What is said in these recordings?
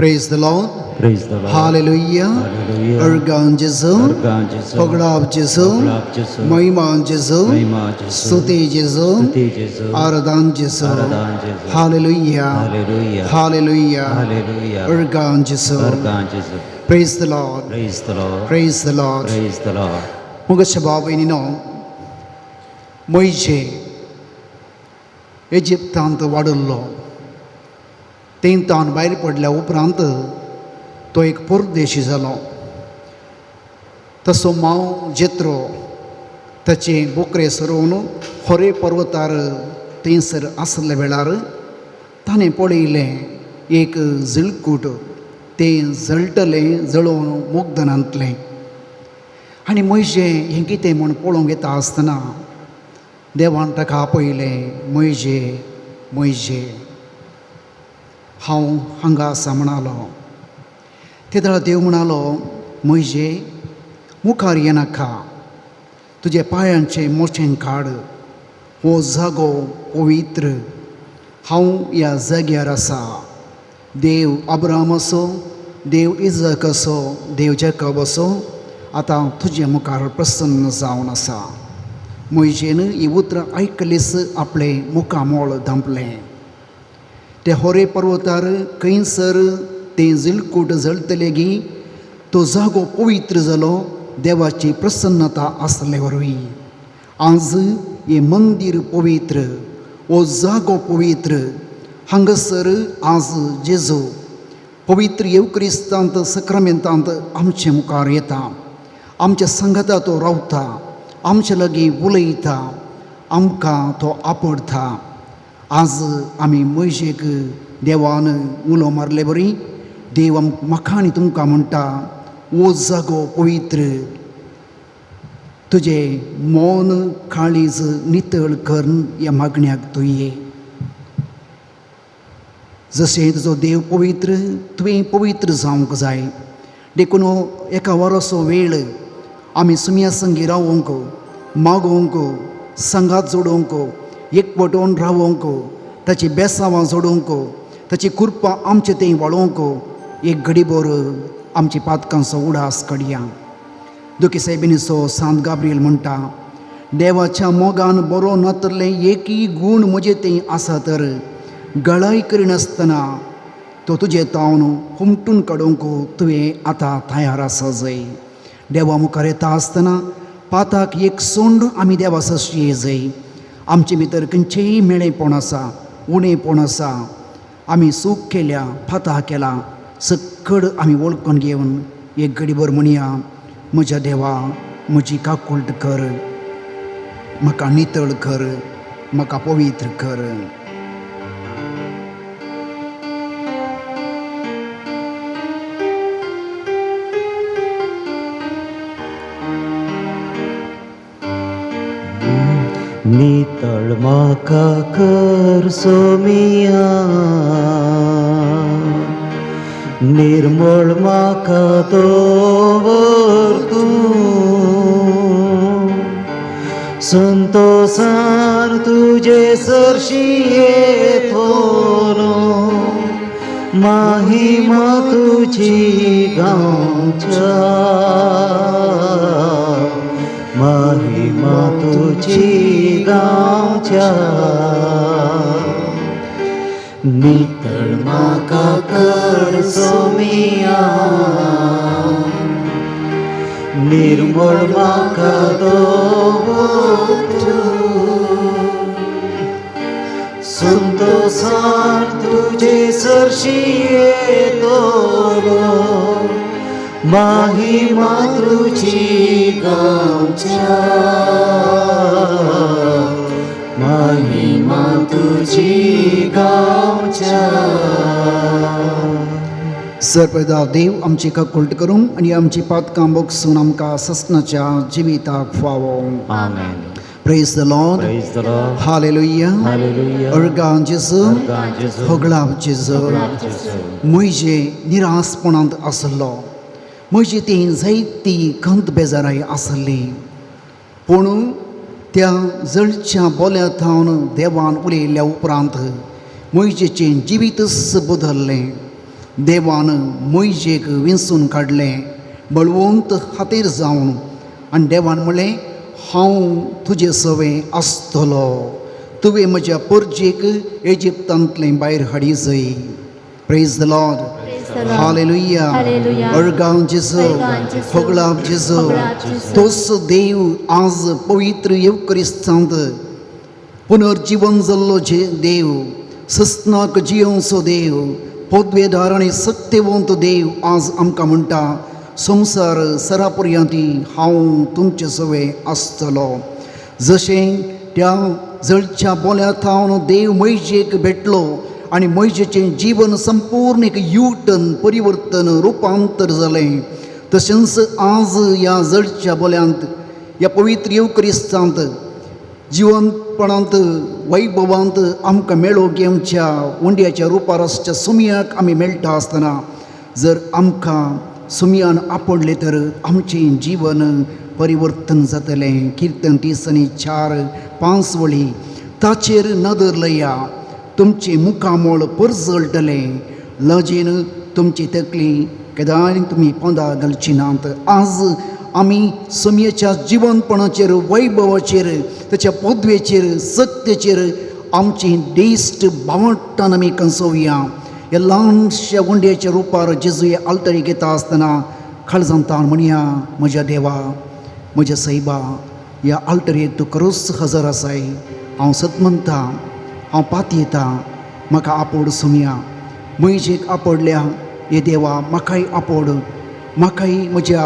Praise the Lord. Praise the Lord. Hallelujah. Hallelujah. अर्गां जेजू, अर्गां जेजू, होगडाप जेजू, होगडाप जेजू, महिमा जेजू, महिमा जेजू, स्तुती जेजू, स्तुती जेजू, आराधन जेजू. आराधन जेजू. Hallelujah. Hallelujah. Hallelujah. Hallelujah. अर्गां जेजू. अर्गां जेजू. Praise the Lord. Praise the Lord. Praise the Lord. Praise the Lord. मुगच्या बाबयनीनो, मोयजे इजिप्तांत वाडल्लो. तेंतान भायर पडल्या उपरांत तो एक परदेशी जालो. तसो मांव जेत्रो ताचे बोकरे सरोवन होरे पर्वतार थंयसर आसल्या वेळार ताणें पळयलें एक झिळकूट, तें जळटलें जळोवन मुग्दनांतलें. आनी मोयजे हें कितें म्हूण पळोवंक येता आसतना देवान ताका आपयलें, मोयजे, मोयजे. हांव हांगा आसा म्हणालो. ते वेळार देव म्हणालो, मोयजे, मुखार येनाका, तुजे पांयांचें मोचें काड, हो जागो पवित्र, हांव ह्या जाग्यार आसा. देव अब्राहम असो, देव इजक असो, देव जेकब असो, आतां तुजे मुखार प्रसन्न जावन आसा. मोयजेन ही उतरां आयकलीच आपलें मुखामोळ धांपलें. ते होरे पर्वतार खंयसर तें झिलकूट जळटलेगी तो जागो पवित्र जालो देवाची प्रसन्नता आसले वरवीं. आज हें मंदीर पवित्र, हो जागो पवित्र. हांगासर आज जेजू पवित्र येवक्रिस्तांत सक्रामेंतांत आमचे मुखार येता, आमच्या संगता तो रावता, आमचे लागीं उलयता, आमकां तो आपडता. आज आमी मोयजेक देवान उलो मारले बरी देव म्हाका आनी तुमकां म्हणटा, ओ जागो पवित्र, तुजें मौन काळीज नितळ करून ह्या मागण्याक तूं ये. जशें तुजो देव पवित्र, तुवें पवित्र जावंक जाय. देखून एका वराचो वेळ आमी सुमया संगी रावोंक, मागोवंक, संगात जोडोवंक, एकवटोवन रावोंक, ताची बेसांवां जोडोवंक, ताची कुरपां आमचे थंय वाळोवंक एक घडीभर आमची पातकांचो उडास काडया. दुखी सायबिणीचो सांत गाब्रियल म्हणटा, देवाच्या मोगान बरो नातरलें एकय गूण म्हजे थंय आसा तर गळाय करिनासतना तो तुजे तावन हुमटून काडूंक तुवें आतां तयार आसा जय. देवा मुखार येता आसतना पाताक एक सोंड आमी देवा सशी जय. आमचे भितर खंयचेय मेळेपण आसा, उणेपण आसा, आमी चूक केल्या, पाता केला, सक्कड आमी वळखून घेवन एक घडीभर म्हणया, म्हज्या देवा, म्हजी काकुळट कर, म्हाका नितळ कर, म्हाका पवित्र कर. नितळ म्हाका कर सोमिया, निर्मळ म्हाका दवर तूं, संतोसान तुजे सरशी येतलो, महिमा तुजी गावच्या, महिमा तुजी गावच्या. नितळ म्हाका कर सोमिया, निर्मळ म्हाका दवर तूं, संतोसान तुजे सरशी येतलो, महिमा तुजी गावच्या, महिमा तुजी गावच्या. सर्पदा देव आमची काकुळट करूं आनी आमची पातकां बोगसून आमकां ससनाच्या जिविताक फावो. आमेन. Praise the Lord. Praise the Lord. Hallelujah. Hallelujah. अर्गां जेजू. अर्गां जेजू. होगळाप जेजू. जेजू. म्हजे निरासपणांत आसलो, म्हजी ती जायती खंत बेजाराय आसली, पूण त्या जळच्या बोल्या थावन देवान उलयल्या उपरांत म्हजेचें जिवीतच बदल्लें. देवान मोयजेक विंचून काडलें बळवंत हातीर जावन आनी देवान म्हणलें हांव तुजे सवें आसतलो, तुवें म्हज्या परजेक इजिप्तांतलें भायर हाडी जय. Praise the Lord. Praise the Lord. Hallelujah. Hallelujah. अळगांव जेजू, अळगांव जेजू. होगळाप जेजू. होगळाप जेजू. तोच देव आज पवित्र येवक्रिस्तांत पुनर्जीवन जाल्लो जे देव, सस्नाक जियोवचो देव, पदवेदार आनी सत्यवंत देव आज आमकां म्हणटा संवसार सरापर्यांती हांव तुमचे सवें आसतलो. जशें त्या जळच्या बोल्या थावन देव मैजेक भेटलो आनी मैजेचें जीवन संपूर्ण एक युटर्न परिवर्तन रुपांतर जालें, तशेंच आज ह्या जळच्या बोल्यांत ह्या पवित्र येवक्रिस्तांत जिवनपणांत वैभवांत आमकां मेळो घेवच्या उंड्याच्या रुपार आसच्या सुमयाक आमी मेळटा आसतना जर आमकां सुमयान आपडलें तर आमचें जीवन परिवर्तन जातलें. किर्तन 30 आनी 4-5 वळी ताचेर नदर लया, तुमचें मुखामळ परजळटलें, लजेन तुमची तकली केदांय तुमी पोंदा घालची नात. आज आमी सुमयेच्या जिवनपणाचेर, वैभवाचेर, ताच्या पदवेचेर, सत्तेचेर आमची दिश्ट बावटान आमी कंसोवया. ह्या ल्हानश्या उंड्याच्या रुपार जेजू हे आल्तरी घेता आसतना काळजांतान म्हणया, म्हज्या देवा, म्हज्या सैबा, ह्या आल्तरेर तूं खरोच हजर आसाय. हांव सत म्हणटा, हांव पातयेता, म्हाका आपोड सुमया. म्हजेक आपडल्या हे देवा, म्हाकाय आपोड. म्हाकाय म्हज्या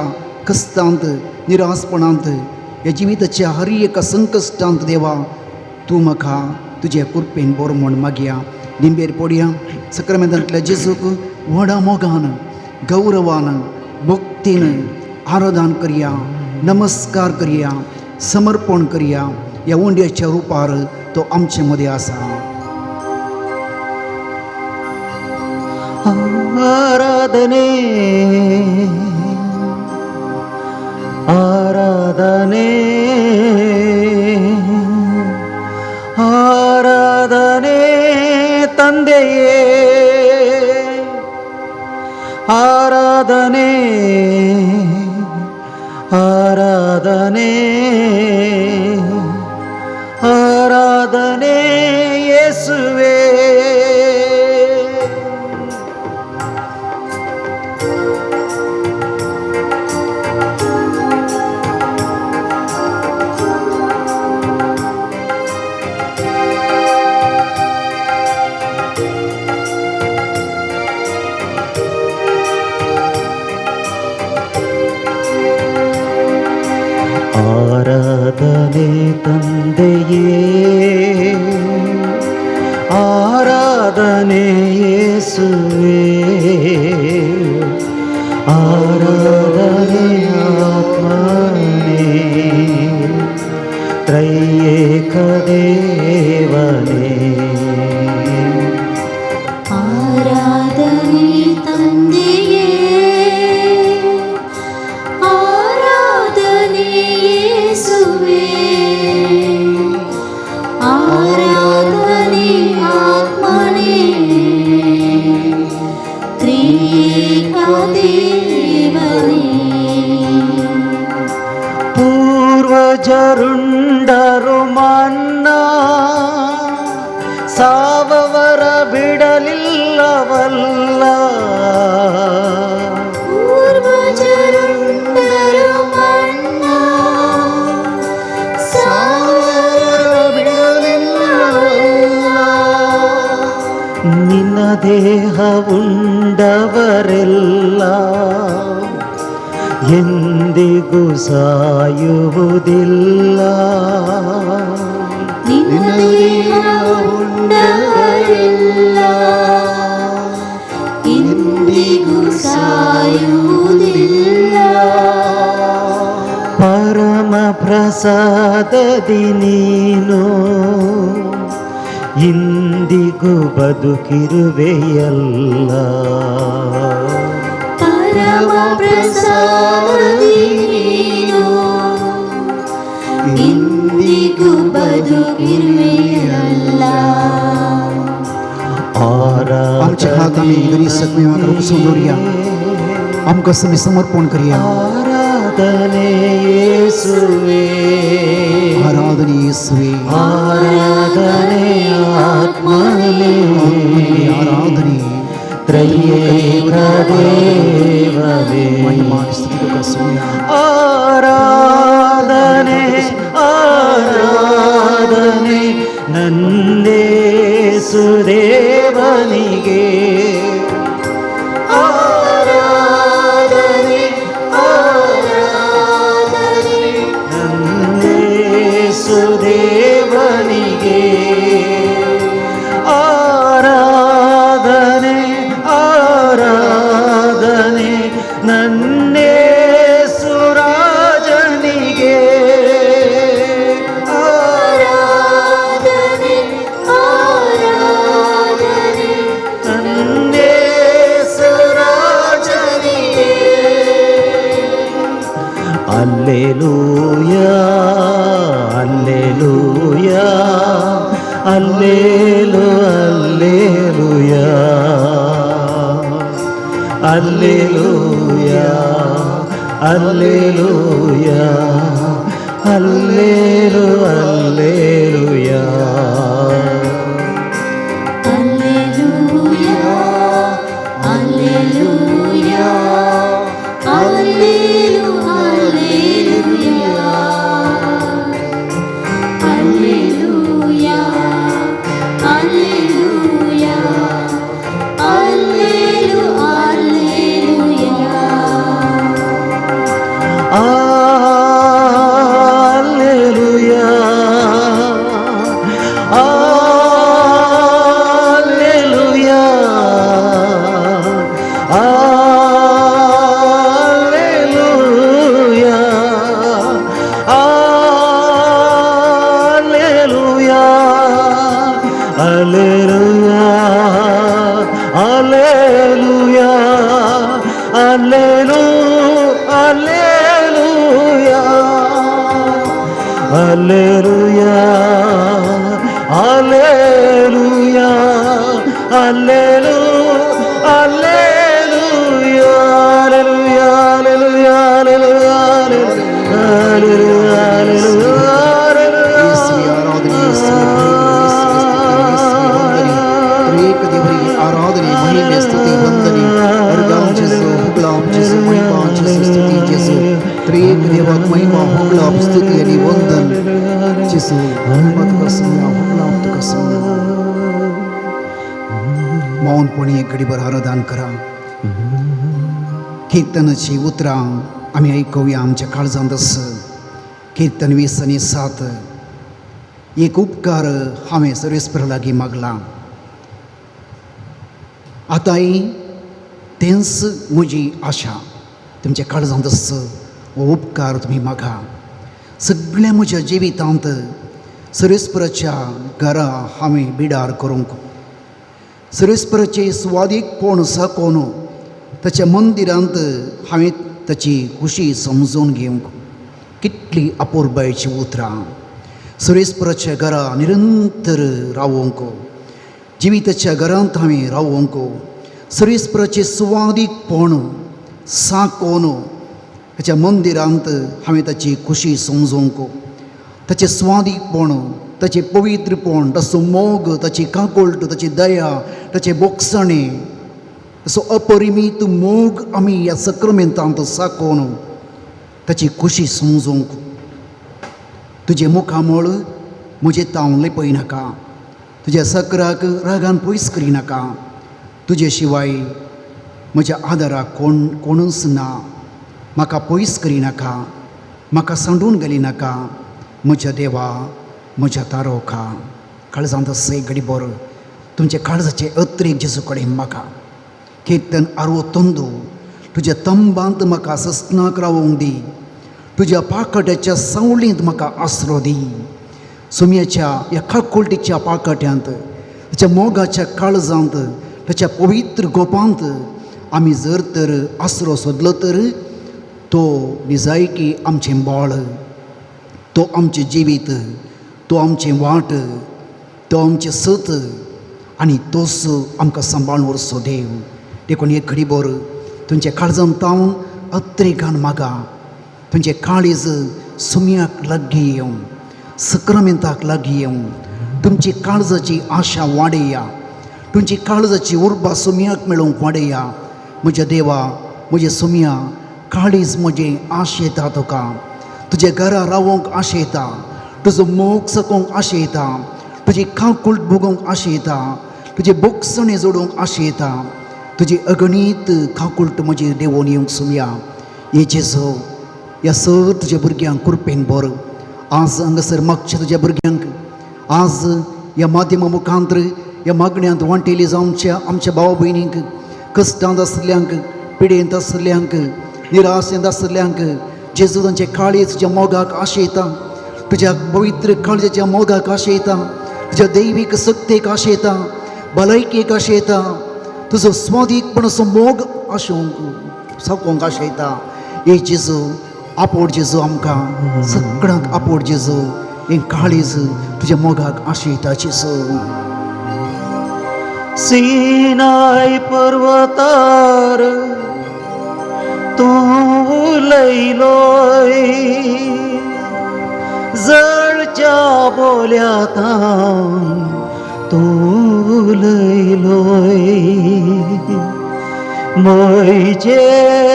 कस्तांत, निरासपणांत, ह्या जिविताच्या हर एका संकश्टांत देवा तूं म्हाका तुजे कृपेन बरो म्हूण मागया. निंबेर पडया सक्रामेंतांतल्या जेजूक व्हडा मोगान, गौरवान, भक्तीन आराधन करया, नमस्कार करया, समर्पण करया. ह्या उंड्याच्या रुपार तो आमचे मदें आसा. ಆರಾಧನೆ ಆರಾಧನೆ ಆರಾಧನೆ ತಂದೆಯೇ, ಆರಾಧನೆ ಆರಾಧನೆ ಆರಾಧನೆ ಯೇಸುವೇ. ಆರಾಧನೆ ತಂದೆಯೇ, ಆರಾಧನೆ ಯೇಸುವೇ, ಆರಾಧನೆ ಆತ್ಮನೇ, ತ್ರೈಯೇಕ ದೇವನೇ. ಆರಾಧನೆ ತಂದೆಯೇ, ಆರಾಧನೆ ಯೇಸುವೇ, ಆರಾಧನೆ ಆತ್ಮನೇ, ತ್ರಿಯೇಕ ದೇವನೇ. ಪೂರ್ವಜರುಂಡರು ಮನ್ನಾ ಸಾವವರ ಬಿಡಲಿಲ್ಲವಲ್ಲ, ಪೂರ್ವಜರುಂಡರು ಮನ್ನಾ ಸಾವವರ ಬಿಡಲಿಲ್ಲವಲ್ಲ, ನಿನ್ನ ದೇಹ ಉಂಡವರೆಲ್ಲ ಎಂದಿಗೂ ಸಾಯುವುದಿಲ್ಲ. ನಿನ್ನ ದೇಹ ಉಂಡವರೆಲ್ಲ ಇಂದಿಗೂ ಸಾಯುವುದಿಲ್ಲ. ಪರಮ ಪ್ರಸಾದದಿ ನೀನು ಇಂದಿಗೂ ಬದುಕಿರುವೆಯಲ್ಲ. ಪರಮ ಪ್ರಸಾದದಿ ನೀನು ಇಂದಿಗೂ ಬದುಕಿರುವೆಯಲ್ಲ. ಆಮच्या आमचे हात आमी दोनी सकमेवाक उपसून दवरुया. आमकां आमी समर्पण करया. ಆರಾಧನೆ ಯೇಸುವೇ. आराधने येसुवे. ಆರಾಧನೆ ಆತ್ಮನೇ. आत्मने आराधने. ತ್ರಯೇಕ ದೇವನೇ. महिमा आणि स्तुती तुका सोया. ಆರಾಧನೆ ಆರಾಧನೆ ನಂದೇಸು ದೇವನಿಗೆ. ಆರಾಧನೆ ಆರಾಧನೆ ನಂದೇಸು ದೇವನಿಗೆ. ಆರಾಧನೆ ಆರಾಧನೆ ನನ್ನೇಸು ರಾಜನಿಗೆ. ಆರಾಧನೆ ಆರಾಧನೆ ನನ್ನೇಸು ರಾಜನಿಗೆ. Alleluia alleluia ಅಲ್ಲೇಲು alleluia alleluia alleluia ಅಲ್ಲೇಲು alleluia. Alleluia, alleluia, allelu, alleluia. Alleluia, alleluia, allelu, alleluia. Alleluia alleluia alleluia alleluia alleluia alleluia ಅಲ್ಲೇಲು alleluia alleluia alleluia ಅಲ್ಲೇಲು alleluia alleluia alleluia alleluia alleluia. ಯೇಸುವೆ ಆರಾಧನೆ, ಯೇಸುವೆ ಮಹಿಮೆ, ಯೇಸುವೆ ಸ್ತುತಿ, ಯೇಸುವೆ ವಂದನೆ. ತ್ರಿಯೇಕ ದೇವರಿಗೆ ಆರಾಧನೆ, ಮಹಿಮೆ, ಸ್ತುತಿ, ವಂದನೆ. ಅರ್ಗಾಂ ಜೇಸು, ಹುಗ್ಲಾಂ ಜೇಸು, महिमा जेसू, स्तुती जेसू. त्रिएक देवाक महिमा, होगळाप, स्तुती आणि वंदन जेसू. महिमा तुका सोया, होगळाप तुका सोया. मौनपणे एक घडीभर आराधन करा. कीर्तनाची उतरां आमी आयकुया आमच्या काळजांत आस. कीर्तन 20 आनी 7. एक उपकार हांवें सर्वेस्परा लागीं मागला, आतांय तेंच म्हजी आशा. तुमच्या काळजांत आस हो उपकार तुमी मागा. सगळ्या म्हज्या जिवितांत सर्वेस्पराच्या घरा हांवें बिडार करूंक, सर्वेस्पराचे सुवादीकपण साकोन ताच्या मंदिरांत हांवें ताची खुशी समजून घेवंक. कितली अपुरबायेची उतरां! सर्वेस्पराच्या घरा निरंतर रावोंक, जिविताच्या घरांत हांवें रावोंक, सर्वेस्पराचे सुवादीकपण साकोन ताच्या मंदिरांत हांवें ताची खुशी समजूंक. ताचें स्वादीकपण, ताचें पवित्रपण, ताचो मोग, ताची काकुळट, ताची दया, ताचें बोगसणें, असो अपरिमीत मोग आमी ह्या सक्रमेंतांत साकोन ताची खुशी समजूंक. तुजें मुखामळ म्हजें तावन लिपय नाका, तुज्या सकराक रागान पयस करिनाका. तुजे शिवाय म्हज्या आदाराक कोण कोणूच ना. म्हाका पयस करिनाका, म्हाका सांडून घालिनाका, म्हज्या देवा, म्हज्या तारोखा. काळजांत आसा घडी बरो तुमच्या काळजाचे अत्रेक जेजू कडेन म्हाका. कीर्तन 62. तुज्या तंबांत म्हाका सस्नाक रावोंक दी, तुज्या पाकट्याच्या सावळींत म्हाका आसरो दी. सुम्याच्या ह्या काकुळटीच्या पाकट्यांत, ताच्या मोगाच्या काळजांत, ताच्या पवित्र गोपांत आमी जर तर आसरो सोदलो तर तो निजायकी आमचें बळ, तो आमचें जिवीत, तो आमचें वाट, तो आमचें सत. आनी तोच आमकां सांबाळून व्हरचो देव. देखून एक घडीभर तुमच्या काळजान तावन अत्रेगान मागा, तुमचें काळीज सुमयाक लागीं येवं, सक्रामेंताक लागीं येवं, तुमची काळजाची आशा वाडया, तुमची काळजाची उर्बा सुमयाक मेळोवंक वाडया. म्हज्या देवा, म्हज्या सुमया, काळीज म्हजें आशेता तुका, तुज्या घरा रावोंक आशेता, तुजो मोग सकोवंक आशेता, तुजी काकुळट भोगोवंक आशेता, तुजे बोगसणे जोडूंक आशेता, तुजी अगणीत काकुळट म्हजी देवोन येवंक सुमया. हे जेजू, ह्या सर तुज्या भुरग्यांक कृपेन भर. आज हांगासर मागचे तुज्या भुरग्यांक, आज ह्या माध्यमा मुखांतर ह्या मागण्यांत वांटेली जावच्या आमच्या भाव भयणींक, कश्टांत आशिल्ल्यांक, पिडेंत आशिल्ल्यांक, निराशेंत आशिल्ल्यांक, जेजू तांचे काळीज तुज्या मोगाक आशेता, तुज्या पवित्र काळजाच्या मोगाक आशेता, तुज्या दैवीक शक्तेक आशेता, भलायकेक आशेता, तुजो स्वादीकपण असो मोग आशोवंक सकोवंक आशेता. हे जेजू, आपोड जेजू, आमकां सगळ्यांक आपोड जेजू. हें काळीज तुज्या मोगाक आशेता जेजू. सिनाय पर्वतार तूं उलयलोय, जळच्या बोल्यातान तूं उलयलोय, म्हजे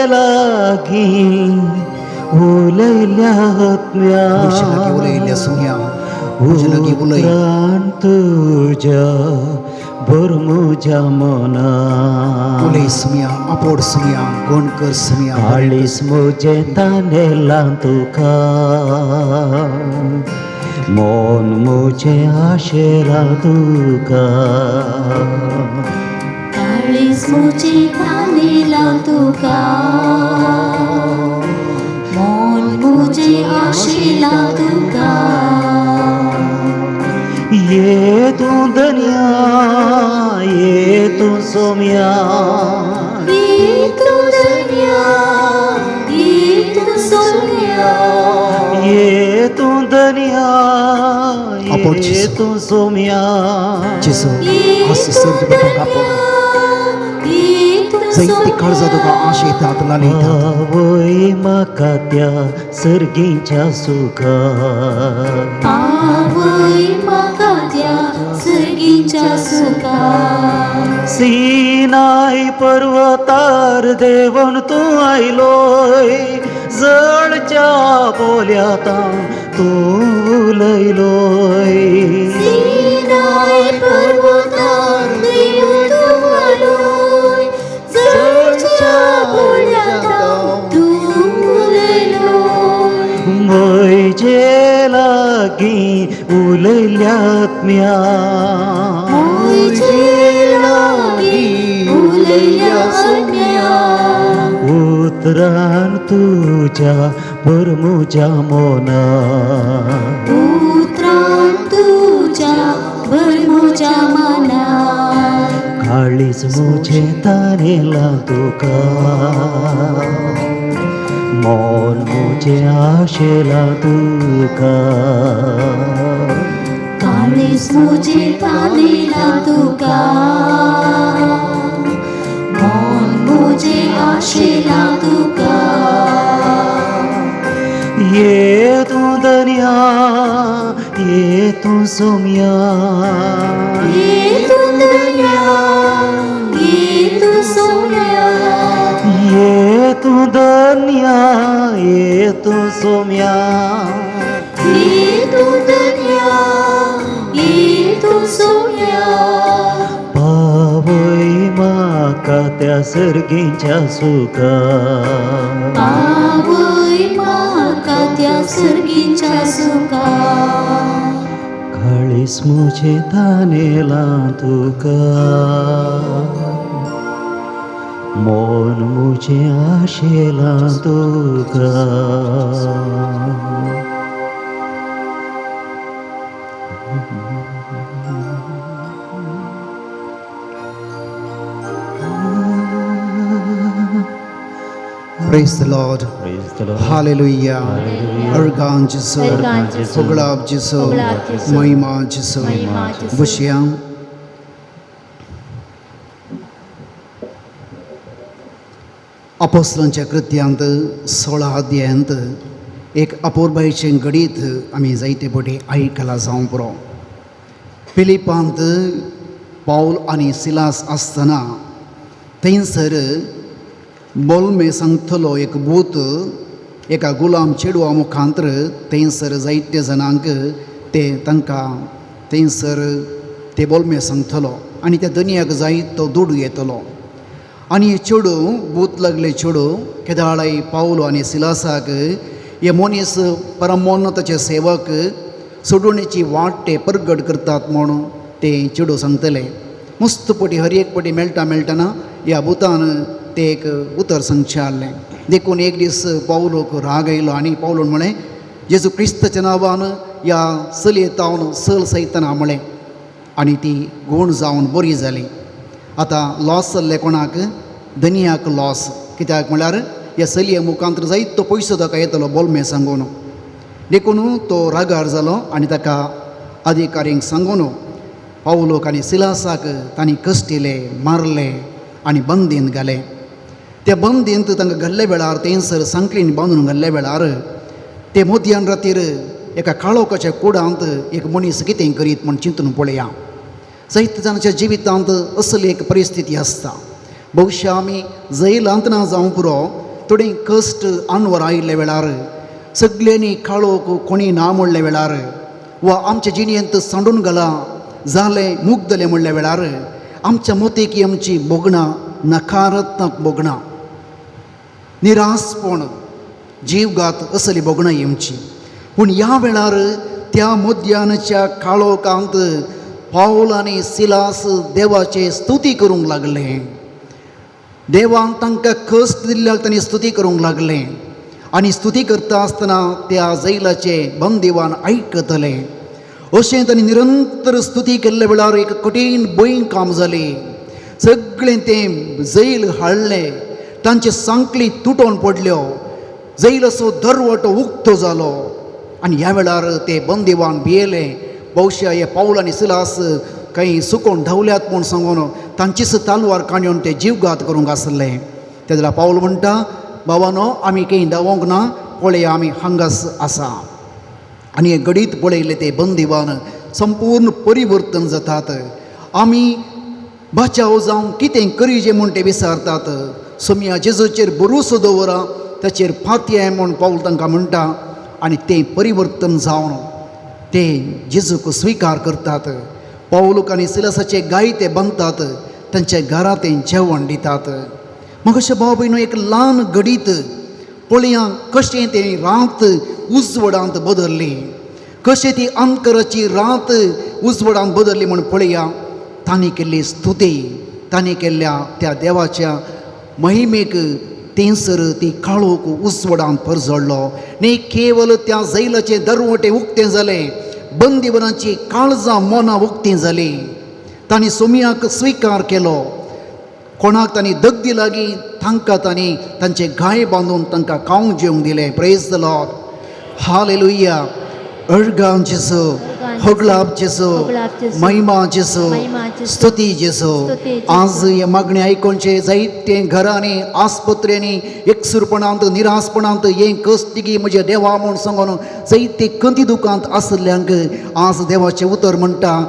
लागीं उलयल्या म्हजे लागीं उलयल्ल्या सुमया, म्हजे लागीं उलय. उतरान तुज्या भर म्हज्या मना. उलय सुमया, आपोड सुमया, गोण कर सुमया. काळीस म्हजें तानेलां तुका, मन म्हजें आशेलां तुका. काळीज म्हजें तानेलां तुका, मन म्हजें आशेलां तुका. ये तूं धनया, ये तूं सोम्या, ये तूं धन्या, ये तूं सोम्या, ये तूं धनया, आपोड ये जेजू. तूं सोम्या. जेजू, ये आज तूं सर तुका आपोड. धन्या, ये तूं जायती काळजां तुका आशेतात, लालयतात. आवय म्हाका त्या सर्गीच्या सुखा, आवय म्हाका त्या सर्गीच्या सुखा. सिनाय पर्वतार देवन तूं आयलोय, जळच्या बोल्यातां तूं उलयलोय. सिनाय पर्वतार देव तूं आयलोय, जळच्या बोल्यातां तूं उलयलोय. म्हजे लागीं उलयल्यात्म्या, म्हजे लागीं उलयल्या आत्म्या, उतरान तुज्या भर म्हज्या मना. उतरान तुज्या भर म्हज्या मना. काळीज म्हजें तानेलां तुका, मन म्हजें आशेलां तुका. काळीज म्हजें तानेलां तुका, मन म्हजें आशेलां तुका. ये तूं धनया, ये तूं सोम्या, ये तूं धन्या, ये तूं सोम्या, ये तूं धनया, ये तूं सोम्या. ये तूं धन्या, ये तूं सोम्या. पावय म्हाका त्या सर्गीच्या सुखा, पावय म्हाका त्या सर्गीच्या सुखा. काळीज म्हजें तानेलां तुका, मन म्हजें आशेलां तुका. Praise the Lord. Praise the Lord. Hallelujah. अर्गां जेजू. अर्गां जेजू. होगळाप जेजू. होगळाप जेजू. महिमा जेजू. महिमा जेजू. बशया. अपोस्लांच्या कृत्यांत 16 अध्यायांत एक अपुरबायेचें घडीत आमी जायते फावटी आयकलां जावं पुरो. फिलिपांत पावल आनी सिलास आसतना थंयसर बोलमे सांगतलो एक भूत एका गुलाम चेडवा मुखांतर थंयसर जायते जाणांक ते तांकां थंयसर ते बोलमे सांगतलो आनी त्या दनयाक जाय तो दुडू येतलो. आनी चेडूं भूत लागले चेडूं केदाळाय पावलो आनी सिलासाक हे मनीस परमोन ताचे सेवक सोडवणेची वाट ते परगट करतात म्हणून ते चेडूं सांगतले. मस्त पटी हर एक पटी मेळटा मेळटना ह्या भुतान ते एक उतर सांगचें आहलें. देखून एक दीस पावलोक राग आयलो आनी पावलोन म्हळें जेजू क्रिस्ताच्या नांवान ह्या चलये तावन चल सयतना म्हळें आनी ती गूण जावन बरी जाली. आतां लॉस जाल्लें कोणाक? दनयाक लॉस. कित्याक म्हळ्यार ह्या चलये मुखांत जायत तो पयसो ताका येतलो बोलमे सांगून. देखून तो रागार जालो आनी ताका अधिकारींक सांगून पावलोक आनी सिलासाक तांणी कश्टिले, मारले आनी बंदींत घाले. त्या बंदींत तांकां घाल्ल्या वेळार थंयसर सांकळीन बांदून घाल्ल्या वेळार ते मध्यान रातीर एका काळोखाच्या कुडांत एक मनीस कितें करीत म्हूण चिंतून पळया. जायते जाणांच्या जिवितांत असली एक परिस्थिती आसता. बहुशा आमी जैलांत ना जावंक पुरो, थोडे कश्ट आनवर आयिल्ल्या वेळार, सगल्यांनी काळोख कोणी ना म्हणल्या वेळार, वा आमच्या जिणेंत सांडून घालां जालें मुगदलें म्हणल्या वेळार आमच्या मतीक आमची भोगणां, नकारात्मक भोगणां, निरासपण, जीवघात असली भोगणां येवची. पूण ह्या वेळार त्या मध्यानच्या काळोखांत पावल आनी सिलास देवाचे स्तुती करूंक लागले. देवान तांकां कश्ट दिल्ल्याक तांणी स्तुती करूंक लागले आनी स्तुती करता आसतना त्या जैलाचे बंदिवान आयकतले. अशें तांणी निरंतर स्तुती केल्ल्या वेळार एक कठीण भंय काम जालें. सगळें तें जैल हाडलें, तांचे सांकळी तुटोवन पडल्यो, जैलाचो दरवटो उक्तो जालो आनी ह्या वेळार ते बंदिवान भियेले. बहुशा हे पावल आनी सिलास काही सुकोवन धांवल्यात म्हूण सांगून तांचीच तालवार काडून ते जीवघात करूंक आसले. ते जाल्यार पावल म्हणटा, बाबानो आमी काही धांवोंक ना, पळया आमी हांगास आसा. आनी हे घडीत पळयलें ते बंदिवान संपूर्ण परिवर्तन जातात. आमी बचाव जावं कितें करीजे म्हूण ते विचारतात. सोमया जेजूचेर भरोसो दवरा, ताचेर फातये म्हूण पावल तांकां म्हणटा आनी तें परिवर्तन जावन ते जेजूक स्विकार करतात. पावलूक आनी सिलासाचे गाय ते बांदतात, तांच्या घरा ते जेवण दितात. मग अशें भाव भयणो एक ल्हान घडीत पळया कशें तें रात उजवडांत बदल्ली, कशें ती अंतराची रात उजवडांत बदल्ली म्हूण पळया. तांणी केल्ली स्तुती, तांणी केल्ल्या त्या देवाच्या महिमेक थंयसर ती काळोख उजवडांत परजळ्ळो. न्ही केवल त्या जैलाचे दरवटे उक्तें जालें, बंदिवनाची काळजां मनां उक्तीं जालीं. तांणी सोमयाक स्विकार केलो. कोणाक तांणी दगदी लागीं तांकां तांणी तांचे घाय बांदून तांकां खावंक जेवंक दिलें. Praise the Lord, hallelujah. अर्गां जेजू, होगळाप जेजू, महिमा जेजू, स्तुती जेजू. आज हे मागणें आयकोनचे जायते घरांनी, आस्पत्र्यांनी एकसुरपणांत, निरासपणांत हें कश्ट म्हज्या देवा म्हूण सांगून जायते कंती दुकांत आशिल्ल्यांक आज देवाचें उतर म्हणटा,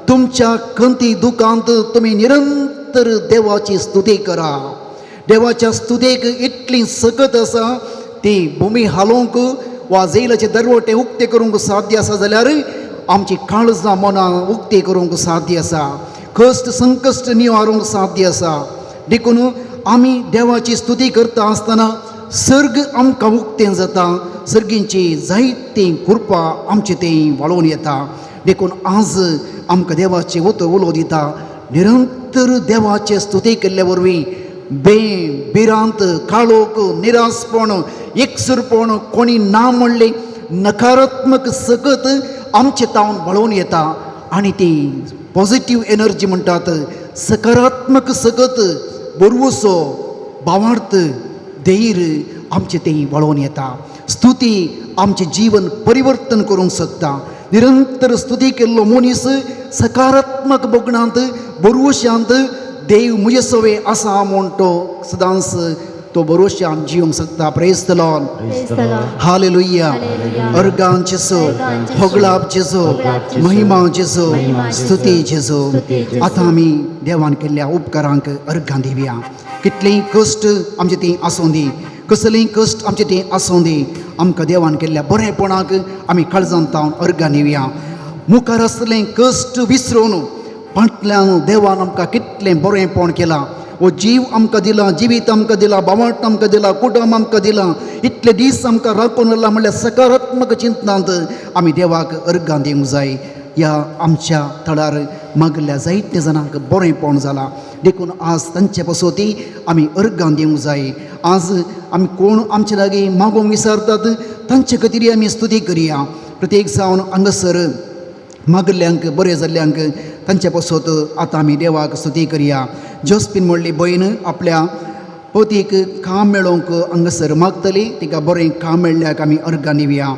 तुमच्या कंती दुकांत तुमी निरंतर देवाची स्तुती करा. देवाच्या स्तुतेक इतली सकत आसा ती भुमी हालोवंक वा जैलाचे दरवटे उक्ते करूंक साध्य आसा जाल्यार आमची काळजां मनां उक्ती करूंक साध्य आसा, कश्ट संकश्ट निवारूंक साध्य आसा. देखून आमी देवाची स्तुती करता आसतना सर्ग आमकां उक्तें जाता, सर्गींची जायती कृपा आमचे थंय वाळोवन येता. देखून आज आमकां देवाचें उतर उलो दिता, निरंतर देवाचे स्तुती केल्ले वरवीं बे भिरांत, काळोख, निरासपण, एकसुरपण, कोणी ना म्हणलें नकारात्मक सकत आमचे तावन वळोवन येता आनी ती पॉझिटीव एनर्जी म्हणटात, सकारात्मक सकत, बरवसो, भावार्थ, धैर्य आमचे तें वळोवन येता. स्तुती आमचें जीवन परिवर्तन करूंक शकता. निरंतर स्तुती केल्लो मनीस सकारात्मक भोगणांत, बरवशांत देव म्हजे सवे आसा म्हूण तो सदांच तो भरोश्यान जिवंक शकता. Praise the Lord. Hallelujah. अर्गां जेजू, होगळाप जेजू, महिमा जेजू, स्तुती जेजू. आतां आमी देवान केल्ल्या उपकारांक अर्गां दिवया. कितलेंय कश्ट आमचे ती आसूं दी, कसलेंय कश्ट आमचे ती आसूं दी, आमकां देवान केल्ल्या बरेपणाक आमी काळजांत तावन अर्गां दिवया. मुखार आसलें कश्ट विसरून फाटल्यान देवान आमकां कितलें बरेंपण केलां. हो जीव आमकां दिला, जिवीत आमकां दिला, बावट आमकां दिला, कुटुंब आमकां दिलां, इतले दीस आमकां राखून व्हरला म्हणल्यार सकारात्मक चिंतनांत आमी देवाक अर्गां दिवंक जाय. ह्या आमच्या थळार मागल्या जायते जाणांक बरेंपण जालां, देखून आज तांचे पसोती आमी अर्गां दिवंक जाय. आज आमी कोण आमचे लागीं मागूंक विसरतात तांचे खातीर आमी स्तुती करया. प्रत्येक जावन हांगासर मागल्ल्यांक बरें जाल्ल्यांक तांचे पासत आतां आमी देवाक स्तुती करया. जोस्पिन म्हणली भयण आपल्या पतीक काम मेळोवंक हांगासर मागतली, तिका बरें काम मेळ्ळ्याक आमी अर्गां दिवया.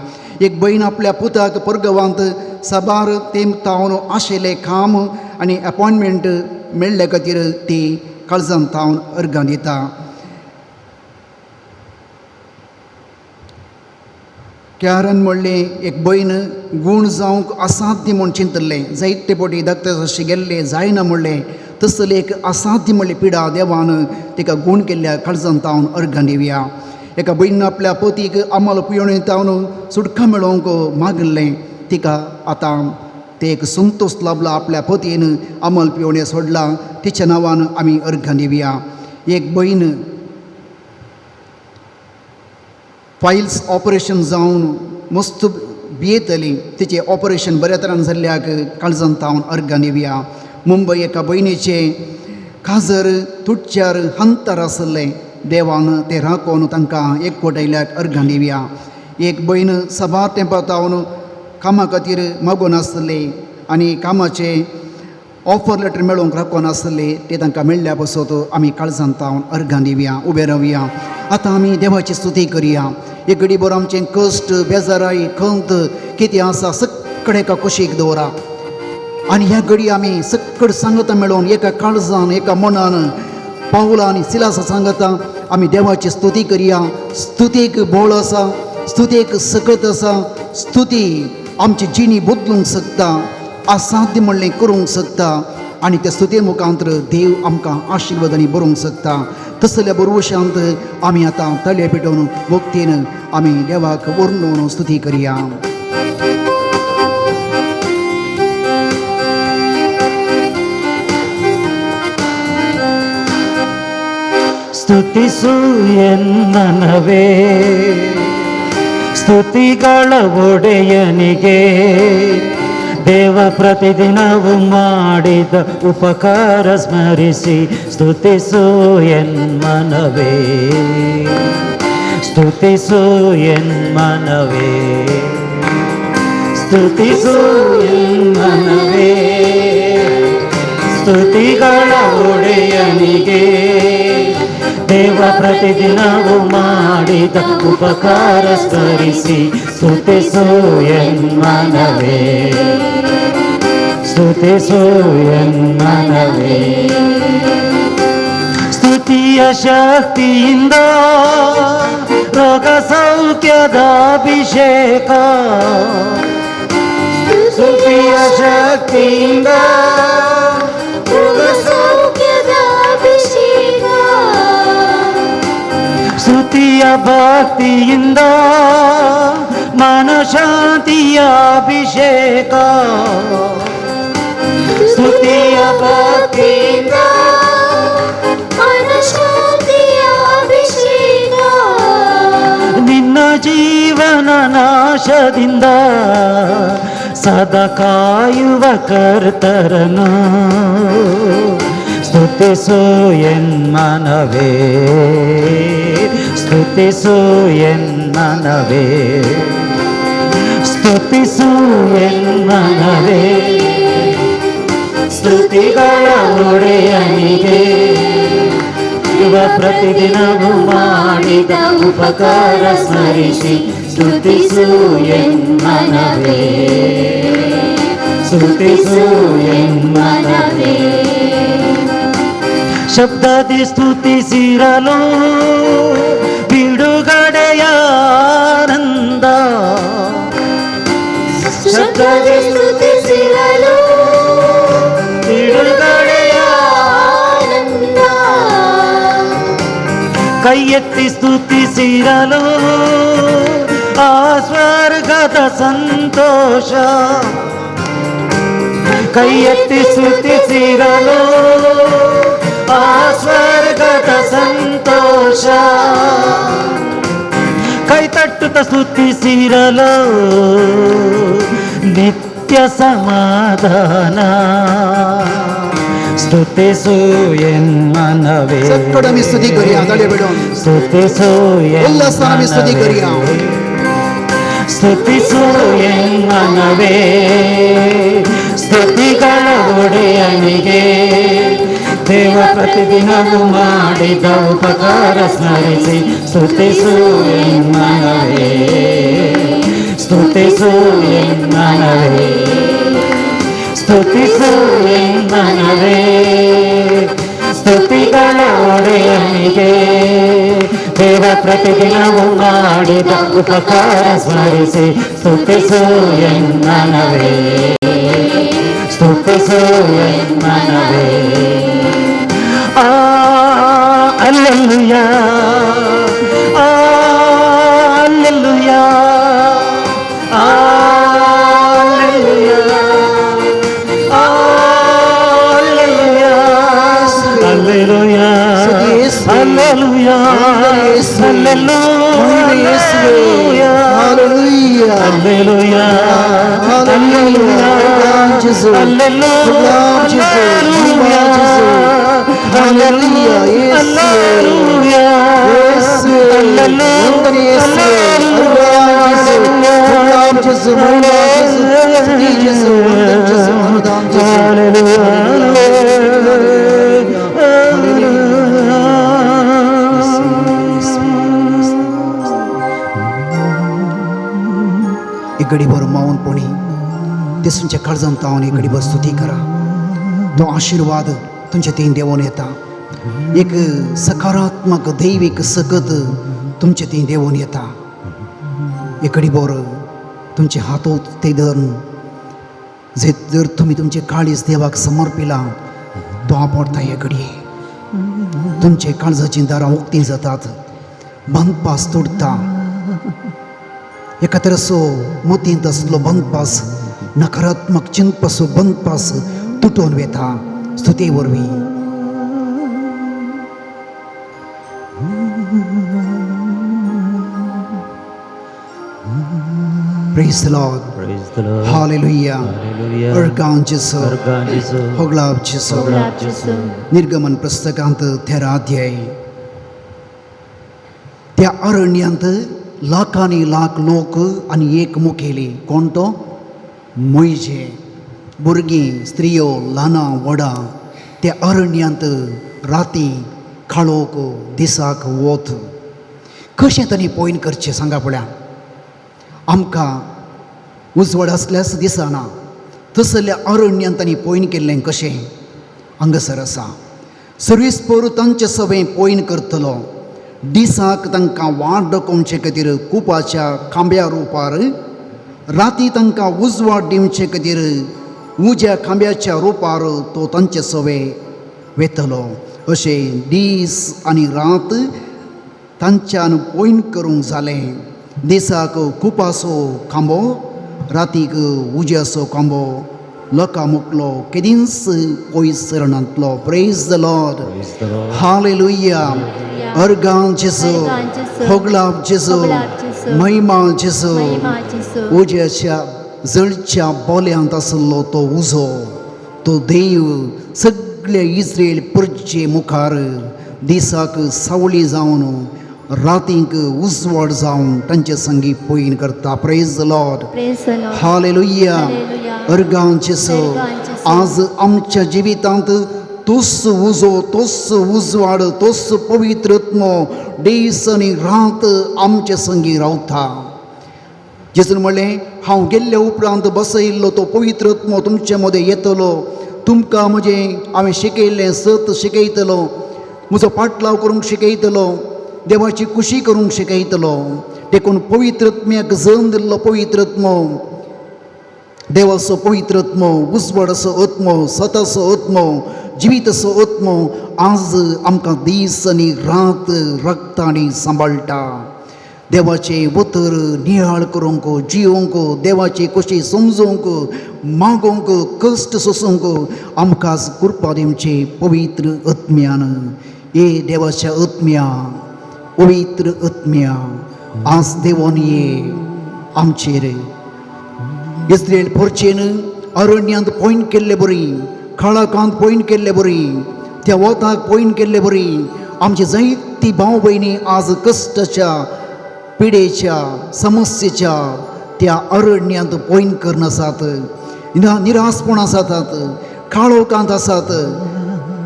एक भयण आपल्या पुताक परगवांत साबार तेंप तावन आशिल्लें काम आनी एपॉयंटमेंट मेळ्ळे खातीर ती काळजांत तावन अर्गां दिता. कॅरन म्हणलें एक भयण गूण जावंक असाध्य म्हूण चिंतलें, जायते फावटी डॉक्टर अशें गेल्लें जायना म्हणलें, तसली एक असाध्य म्हणली पिडा देवान तिका गूण केल्ल्या काळजांत तावन अर्गां दिवया. एका भयणीन आपल्या पतीक आमल पिवणे तावन सुटका मेळोवंक मागिल्लें, तिका आतां ते एक संतोश लाबला, आपल्या पतीन आमल पिवणे सोडला, तिच्या नांवान आमी अर्गां दिवया. एक भयण फायल्स ऑपरेशन जावन मस्त भियेतली, तिचें ऑपरेशन बऱ्या तरान जाल्ल्याक काळजांत तावन अर्गां दिवया. मुंबय एका भयणीचें काजर तुटच्यार हंतर आसलें, देवान तें राखोवन तांकां एकवट आयल्याक अर्गां दिवया. एक भयण साबार तेंपा तावन कामा खातीर मागून आसली आनी कामाचें ऑफर लेटर मेळोवंक राखून आसले, ते तांकां मेळ्ळ्या पासत आमी काळजांत तावन अर्गां दिवया. उबे रावया. आतां आमी देवाची स्तुती करया. एक घडी भर आमचें कश्ट, बेजाराय, खंत कितें आसा सगळें एका कुशीक दवरा आनी ह्या घडी आमी सगळें सांगता मेळोवन एका काळजान एका मनान पावलां आनी सिलासा सांगता आमी देवाची स्तुती करया. स्तुतीक बोळ आसा, स्तुतीक सकत आसा, स्तुती आमची जिणी बदलूंक शकता, असाध्य म्हणलें करूंक शकता आनी त्या स्तुती मुखांतर देव आमकां आशिर्वादांनी बरोवंक शकता. तसल्या बरोवशांत आमी आतां तळे पेटोवन भक्तीन आमी देवाक वर्णून स्तुती करया. ಸ್ತುತಿಸು ಎನ್ನನವೇ ಸ್ತುತಿಗಳ ಒಡೆಯನಿಗೆ, ದೇವ ಪ್ರತಿದಿನವೂ ಮಾಡಿದ ಉಪಕಾರ ಸ್ಮರಿಸಿ ಸ್ತುತಿಸು ಎನ್ಮನವೇ, ಸ್ತುತಿಸು ಎನ್ಮನವೇ, ಸ್ತುತಿಸು ಎನ್ಮನವೇ, ಸ್ತುತಿಗಳ ಒಡೆಯನಿಗೆ, ದೇವ ಪ್ರತಿದಿನವೂ ಮಾಡಿದ ಉಪಕಾರ ಸ್ಮರಿಸಿ ಸ್ತುತಿಸು ಎನ್ಮನವೇ, ಸ್ತುತಿಸು ಎನ್ಮನವೇ. ಸ್ತುತಿಯ ಶಕ್ತಿಯಿಂದ ರೋಗ ಸೌಖ್ಯದ ಅಭಿಷೇಕ, ಸ್ತುತಿಯ ಶಕ್ತಿಯಿಂದ ರೋಗ ಸೌಖ್ಯದ ಅಭಿಷೇಕ, ಸ್ತುತಿಯ ಭಕ್ತಿಯಿಂದ ಮನಶಾಂತಿಯ ಅಭಿಷೇಕ, ಸ್ತುತಿಯ ಭಕ್ತಿಯಿಂದ ಮನಶಾಂತಿಯ ಅಭಿಷೇಕ, ನಿನ್ನ ಜೀವನ ನಾಶದಿಂದ ಸದಾ ಕಾಯುವ ಕರ್ತರನು ಸ್ತುತಿಸು ಎನ್ಮನವೇ, ಸ್ತುತಿಸು ಎನ್ಮನವೇ, ಸ್ತುತಿಸು ಎನ್ಮನವೇ, ಸ್ತುತಿಗಳ ಒಡೆಯನಿಗೆ, ಇವ ಪ್ರತಿದಿನವೂ ಮಾಡಿದ ಉಪಕಾರ ಸ್ಮರಿಸಿ ಸ್ತುತಿಸು ಎನ್ಮನವೇ, ಸ್ತುತಿಸು ಎನ್ಮನವೇ. ಶಬ್ದದಿ ಸ್ತುತಿಸಿರಲು ಬಿಡುಗಡೆಯ ಆನಂದ. ಶಬ್ದದಿ ಸ್ತುತಿಸಿರಲು ಬಿಡುಗಡೆಯ ಆನಂದ. ಕೈ ಎತ್ತಿ ಸ್ತುತಿಸಿರಲು ಆ ಸ್ವರ್ಗದ ಸಂತೋಷ. ಕೈ ಎತ್ತಿ ಸ್ತುತಿಸಿರಲು ಆ ಸ್ವರ್ಗದ ಸಂತೋಷ. ಕೈ ತಟ್ಟುತ್ತ ಸ್ತುತಿಸಿರಲು ನಿತ್ಯ ಸಮಾಧಾನ. ಸ್ತುತಿಸು ಎನ್ಮನವೇ. चटकट आमी स्तुती करूया ताळयो पेटोवन. ಸ್ತುತಿಸು ಉಲ್ಲಾಸಾನ ಆमी ಸ್ತುತಿ करूया. ಸ್ತುತಿಸು ಎನ್ಮನವೇ, ಸ್ತುತಿಗಳ ಒಡೆಯನಿಗೆ. ದೇವ ಪ್ರತಿದಿನವೂ ಮಾಡಿದ ಉಪಕಾರ ಸ್ಮರಿಸಿ ಸ್ತುತಿಸು ಎನ್ಮನವೇ, ಸ್ತುತಿಸು ಎನ್ಮನವೇ, ಸ್ತುತಿಸು ಎನ್ಮನವೇ, ಸ್ತುತಿಗಳ ಒಡೆಯನಿಗೆ. ದೇವ ಪ್ರತಿದಿನವೂ ಮಾಡಿದ ಉಪಕಾರ ಸ್ಮರಿಸಿ ಸ್ತುತಿಸು ಎನ್ಮನವೇ, ಸ್ತುತಿಸು ಎನ್ಮನವೇ. ಆ ಅಲ್ಲೆಲ್ಲುಯ, ಆ ಅಲ್ಲೆಲ್ಲುಯ, ಆ ಅಲ್ಲೆಲ್ಲುಯ, ಆ ಅಲ್ಲೆಲ್ಲುಯ, ಅಲ್ಲೆಲುಯ, ಅಲ್ಲೆಲುಯ, ಅಲ್ಲೆಲುಯ, Hallelujah. Alleluia, Hallelujah. Alleluia, Hallelujah. Alleluia, ಯೇಸುವೆ. ವಂದನೆ ಯೇಸುವೆ. ಅನುಗ್ರಹ ಜೇಸು. ಅನುಗ್ರಹ ಜೇಸು. ಮಹಿಮಾ ಜೇಸು. ಸ್ತುತಿ ಜೇಸು. ವಂದನೆ ಜೇಸು. ಅನುದಾನ ಜೇಸು. एक घडीभर मौनपणी देसूंच्या काळजांत तावन एक घडीभर स्तुती करा. तो आशिर्वाद तुमच्या तीन देवून येता. एक सकारात्मक दैवीक सकत तुमचे तीन देवून येता. एक घडीभर तुमचे हात ते धरून जे जर तुमी तुमचे काळीज देवाक समर्पिलां, तो आपडता. हे घडये तुमचे काळजाचीं दारां उक्तीं जातात, बंदपास तुटता. एका तरेचो मतींत आसलो बंदपास, नकारात्मक चिंतपासो बंदपास तुटून वता स्तुती वरवीं. Praise the Lord. Praise the Lord. Hallelujah. Hallelujah. अर्गां जेसू. अर्गां जेसू. होगळाप जेसू. होगळाप जेसू. निर्गमन पुस्तकांत 13 अध्याय. त्या अरण्यांत लाखांनी लाख लोक आनी एक मुखेली. कोण तो? मोयजे. भुरगीं, स्त्रियो, ल्हानां व्हडां त्या अरण्यांत राती काळोख, दिसाक वत. कशें तांणी पॉयंट करचें सांगा पळया. आमकां उजवाड आसल्यास दिसना, तसल्या अरण्यांत तांणी पॉयंट केल्लें कशें? हांगासर आसा, सर्वीस पोरू तांचे सवें पॉयंट करतलो. दिसाक तांकां वाट दाखोवचे खातीर कुपाच्या खांब्या रुपार, राती तांकां उजवाड दिवचे खातीर उज्या खांब्याच्या रुपार तो तांचे सवे वेतलो. अशें दीस आनी रात तांच्यान पॉयंट करूंक जालें. दिसाक कुपाचो खांबो, रातीक उज्याचो खांबो लोकां मुकलो केदींच पयस सरणांतलो. Praise the Lord. Praise the Lord. Hallelujah. अर्गां जेजू. अर्गां जेजू. होगळाप जेजू. होगळाप जेजू. महिमा जेजू. महिमा जेजू. उज्याच्या जळच्या बोल्यांत आसलो तो उजो, तो देव सगळे इस्रेल परचे मुखार दिसाक सावळी जावन, रातींक उजवाड जावन तांचे संगी पयन करता. Praise the Lord. Praise the Lord. Hallelujah. Hallelujah. अर्गां जेजू. अर्गां जेजू. आज आमच्या जिवितांत तोच उजो, तोच उजवाड, तोच पवित्र आत्मो दीस आनी रात आमचे संगी रावता. जेजून म्हणलें, हांव गेल्ले उपरांत बसयल्लो तो पवित्र आत्मो तुमचे मदें येतलो. तुमकां म्हजें हांवें शिकयल्लें सत शिकयतलो, म्हजो पाटलाव करूंक शिकयतलो, देवाची खुशी करूंक शिकयतलो. देखून पवित्र आत्म्याक जल्म दिल्लो पवित्र आत्मो, देवाचो पवित्र आत्मो, उजवाडाचो आत्मो, सताचो आत्मो, जिवीताचो आत्मो आज आमकां दीस आनी रात रगता आनी सांबाळटा. देवाचें उतर नियाळ करूंक, जियोंक, देवाची खुशी समजूंक, मागोवंक, कश्ट सोसूंक आमकां कृपा दिवची पवित्र आत्म्यान. ए देवाच्या आत्म्या, पवित्र आत्म्या, आज देवोन ये आमचेर. इस्रेल पोरचेन अरण्यांत पॉयंट केल्ले बरी, खळाकांत पॉयंट केल्ले बरी, त्या वताक पॉयंट केल्ले बरी आमची जायती भाव भयणी आज कश्टाच्या, पिडेच्या, समस्येच्या त्या अरण्यांत पॉयंट करून आसात, निरासपण आसात, काळोखांत आसात.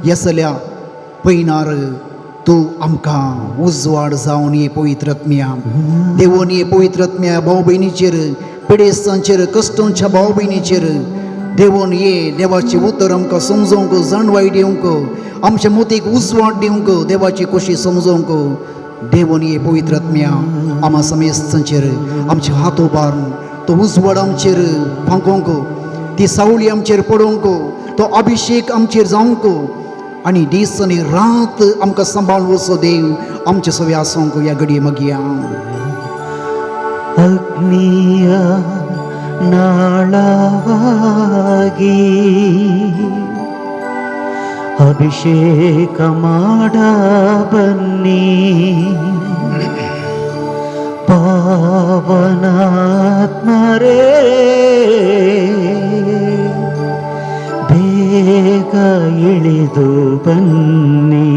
येसल्या पयनार तूं आमकां उजवाड जावन ये पवित्र आत्म्या. देवोन ये पवित्र आत्म्या भाव भयणीचेर, पिडेस्तांचेर, कश्टांच्या भाव भयणीचेर देवोन ये. देवाचें उतर आमकां समजोवंक, जाणवाय दिवंक, आमच्या मोतीक उजवाड दिवंक, देवाची खोशी समजोवंक देवोन ये पवित्र आत्म्या. आमा समेस्तांचेर आमचे हात उबारून तो उजवाड आमचेर फांकोवंक, ती सावळी आमचेर पडोवंक, तो अभिशेक आमचेर जावंक आनी दीस आनी रात आमकां सांबाळून वचो देव आमचे सगळे आसूंक ह्या घडये मागया. ಅಗ್ನಿಯ ನಾಳವಾಗಿ ಅಭಿಷೇಕ ಮಾಡ ಬನ್ನಿ, ಪಾವನಾತ್ಮರೇ ಬೇಗ ಇಳಿದು ಬನ್ನಿ.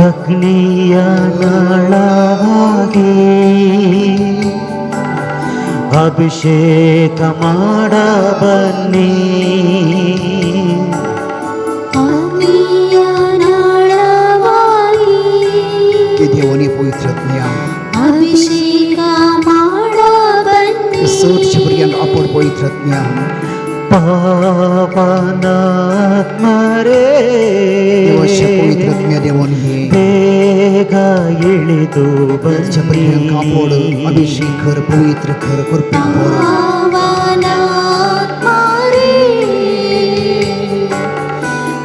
ಅಗ್ನಿಯ ನಾಳವಾಗಿ ಅಭಿಷೇಕ ಮಾಡ ಬನ್ನಿ, ಅಗ್ನಿಯ ನಾಳವಾಗಿ देवोन ये पवित्र आत्म्या. ಅಭಿಷೇಕ ಮಾಡ ಬನ್ನಿ. चडशे भुरग्यांक आपोड पवित्र आत्म्या. ಪಾವನಾತ್ಮರೇ देवाचे पवित्र आत्म्या देवोन ये. ಬೇಗ ಇಳಿದು चडशा भुरग्यांक आपोड, ಬನ್ನಿ. अभिषेक कर, पवित्र कर, कृपेन भर. ಪಾವನಾತ್ಮರೇ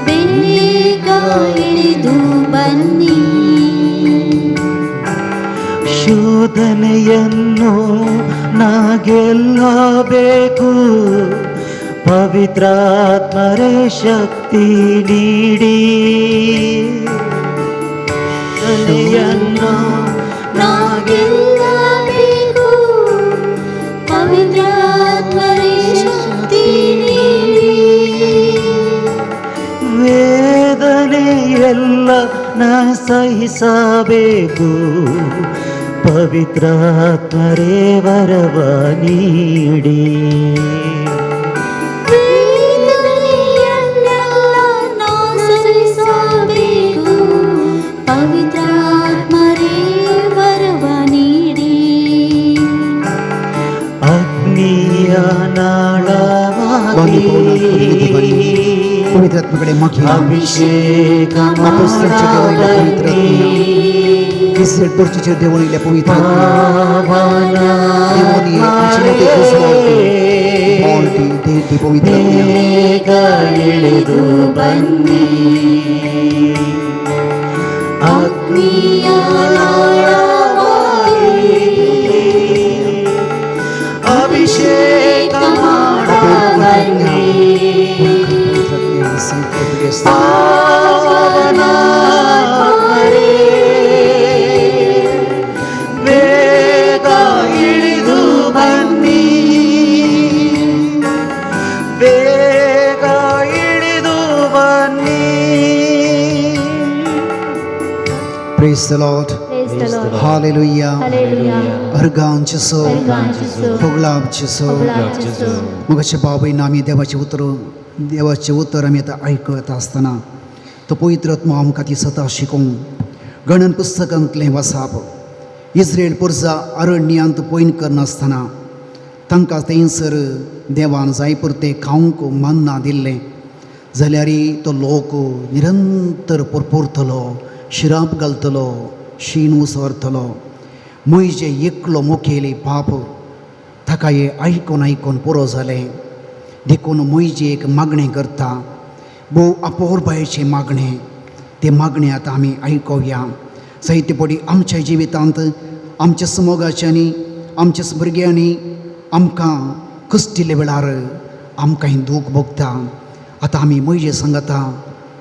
ಬೇಗ ಇಳಿದು ಬನ್ನಿ. ಶೋಧನೆಯನ್ನು ನಾ ಗೆಲ್ಲಬೇಕು, ಪವಿತ್ರಾತ್ಮರೇ ಶಕ್ತಿ ನೀಡಿ. ಶೋಧನೆಯನ್ನು ನಾ ಗೆಲ್ಲಬೇಕು, ಪವಿತ್ರಾತ್ಮರೇ ಶಕ್ತಿ ನೀಡಿ. ವೇದನೆಯೆಲ್ಲ ನಾ ಸಹಿಸಬೇಕು, ಪವಿತ್ರಾತ್ಮರೇ ವರವ ನೀಡಿ. ವೇದನೆಯನ್ನೆಲ್ಲ ನಾ ಸಹಿಸಬೇಕು, ಪವಿತ್ರಾತ್ಮರೇ ವರವ ನೀಡಿ. ಅಗ್ನಿಯ बन्नी ನಾಳವಾಗಿ पवित्र बन्नी पवित्र आत्म्याकडे मागया. ಅಭಿಷೇಕ अपोस्टलांच्या देवळीला पवित्र आत्म्या, इस्रेल पोर्चीचेर देवळीला पवित्र आत्म्या, देवोन ये आमचे मोठे उजवाड दी, बळ दी, देव दी पवित्र आत्म्या. ಬೇಗ ಇಳಿದು ಬನ್ನಿ. ಅಗ್ನಿಯ ನಾಳವಾಗಿ ಅಭಿಷೇಕ ಮಾಡ ಬನ್ನಿ, पवित्र आत्म्या संत पिडेस्त. ಪಾವನಾತ್ಮರೇ ಬೇಗ ಇಳಿದು ಬನ್ನಿ, ಬೇಗ ಇಳಿದು ಬನ್ನಿ. Praise the Lord. Praise the Lord. Hallelujah. Hallelujah. अर्गांचेसो अर्गांचेसो, फोगलांचेसो. फोगलांचेसो. मगाच्या बाबाईन आमी देवाचें उतर, देवाचें उतर आमी आतां आयकत आसतना तो पवित्र आत्मो आमकां ती सदां शिकोवंक गणन पुस्तकांतलें वसाप. इस्रेल पुरजा अरण्यांत पयण करनासतना तांकां थंयसर देवान जाय पुरतें खावंक मान्ना दिल्लें जाल्यार तो लोक निरंतर पुरपुरतलो, शिराप घालतलो, शीण उसरतलो. म्हजे एकलो मुखेली पाप ताका हें आयकून आयकून पुरो जालें. देखून म्हजी एक मागणें करता, भोव अपोरबायेचें मागणें. तें मागणें आतां आमी आयकुया. जायते पटी आमच्या जिवितांत आमच्या समोगाच्यांनी आमच्या भुरग्यांनी आमकां कश्टिल्ल्या वेळार आमकां हें दूख भोगता. आतां आमी म्हजे सांगता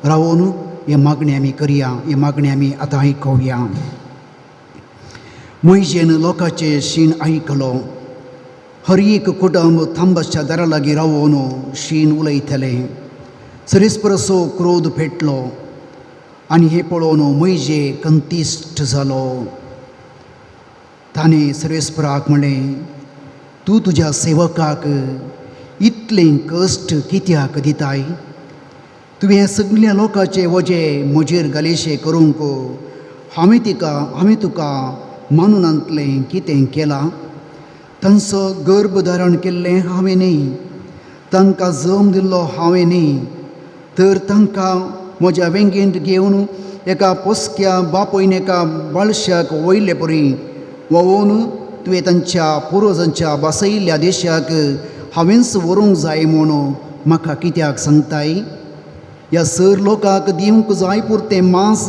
रावून हें मागणें आमी करया, हें मागणें आमी आतां आयकुया. म्हजेन लोकांचें शीण आयकलो. हर एक कुटुंब थांबाच्या दारा लागीं रावून शीण उलयतलें. सरेस्परसो क्रोध पेटलो आनी हें पळोवन म्हजे कंतिश्ट जालो. ताणें सर्वेस्पराक म्हणलें, तूं तुज्या सेवकाक इतलें कश्ट कित्याक दिताय? तुवें सगल्या लोकांचे वजें म्हजेर घालेशें करूंक हांवें तुका मानूनांतलें कितें केलां? तांचो गर्भ धारण केल्लें हांवें न्ही, तांकां जम दिल्लो हांवें न्ही, तर तांकां म्हज्या वेंगेंत घेवन एका पोसक्या बापूयन एका बाळशाक वयले परी व्होंवून तुवें तांच्या पुर्वजांच्या बसयल्ल्या देशाक हांवेंच व्हरूंक जाय म्हूण म्हाका कित्याक सांगताय? ह्या सर लोकांक दिवंक जाय पुरतें मांस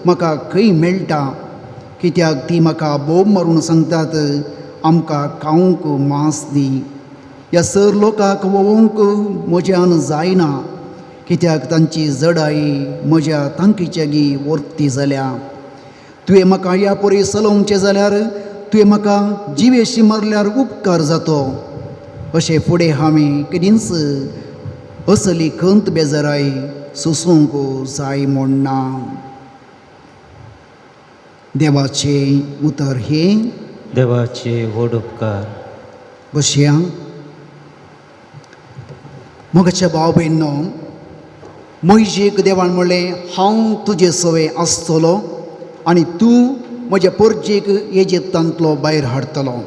म्हाका खंय मेळटा? कित्याक ती म्हाका बोब मारून सांगतात, आमकां खावंक मांस दी. ह्या सर लोकांक व्होंवूंक म्हज्यान जायना, कित्याक तांची जडाय म्हज्या तांकीच्या गी वर्ती जाल्या. तुवें म्हाका ह्या परी चलोवचें जाल्यार तुवें म्हाका जिवेशी मारल्यार उपकार जातो. अशें फुडें हांवें केदींच असली खंत बेजाराय सोसूंक जाय म्हूण ना. देवाचें उतर हें. देवाचे व्हड उपकार. बसया. मोगाच्या भाव भयणो, म्हजेक देवान म्हणलें, हांव तुजे सवे आसतलो आनी तूं म्हज्या परजेक इजिप्तांतलो भायर हाडटलो.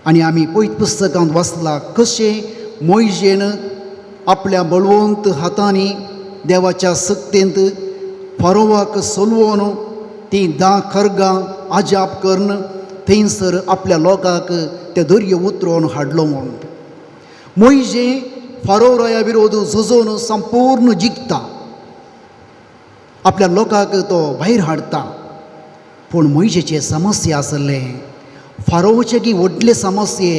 आनी आमी पयत पुस्तकांत वाचला कशें मोयजेन आपल्या बळवंत हातांनी देवाच्या सक्तेंत फारोवाक सोलवून ती 10 खरगां आजाप करून थंयसर आपल्या लोकांक ते दर्यो उतरोवन हाडलो म्हूण. मोयजे फारो राया विरोध झुजोवन संपूर्ण जिखता, आपल्या लोकांक तो भायर हाडटा. पूण मोयजेचे समस्या आसले फारोवचे की व्हडले समस्ये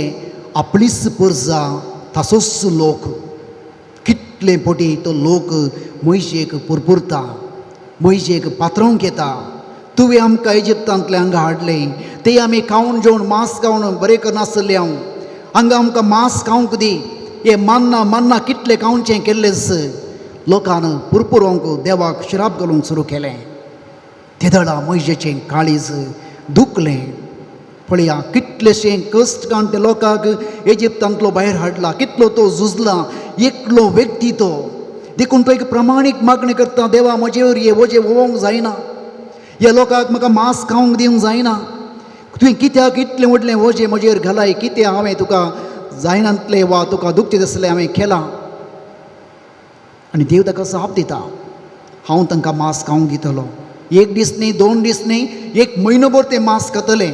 आपलीच परजा, ताचोच लोक. कितले पटी तो लोक मोयजेक पुरपुरता, मोयजेक पात्रोवंक येता. तुवें आमकां इजिप्तांतले हांगा हाडलें, ते आमी खावन जेवण मांस खावन बरें करनासले. हांव हांगा आमकां मांस खावंक दी, हे मान्ना मान्ना कितले खावचें केल्लेंच. लोकान पुरपुरोंक देवाक शिराप घालूंक सुरू केलें. ते दळा म्हजेचें काळीज दुखलें. पळया कितलेशें कश्ट काडून ते लोकांक इजिप्तांतलो भायर हाडला, कितलो तो झुजला, एकलो व्यक्ती तो. देखून तो एक प्रमाणीक मागणी करता, देवा म्हजेर हे वजें व्होवंक जायना, ह्या लोकांक म्हाका मांस खावंक दिवंक जायना, तुवें कित्याक इतलें व्हडलें वजें म्हजेर घालाय? कितें हांवें तुका जायनातलें वा तुका दुखचें तसलें हांवें केलां? आनी देव ताका जाप दिता, हांव तांकां मांस खावंक दितलो. एक दीस न्ही, 2 दीस न्ही, 1 म्हयनोभर ते मांस खातले.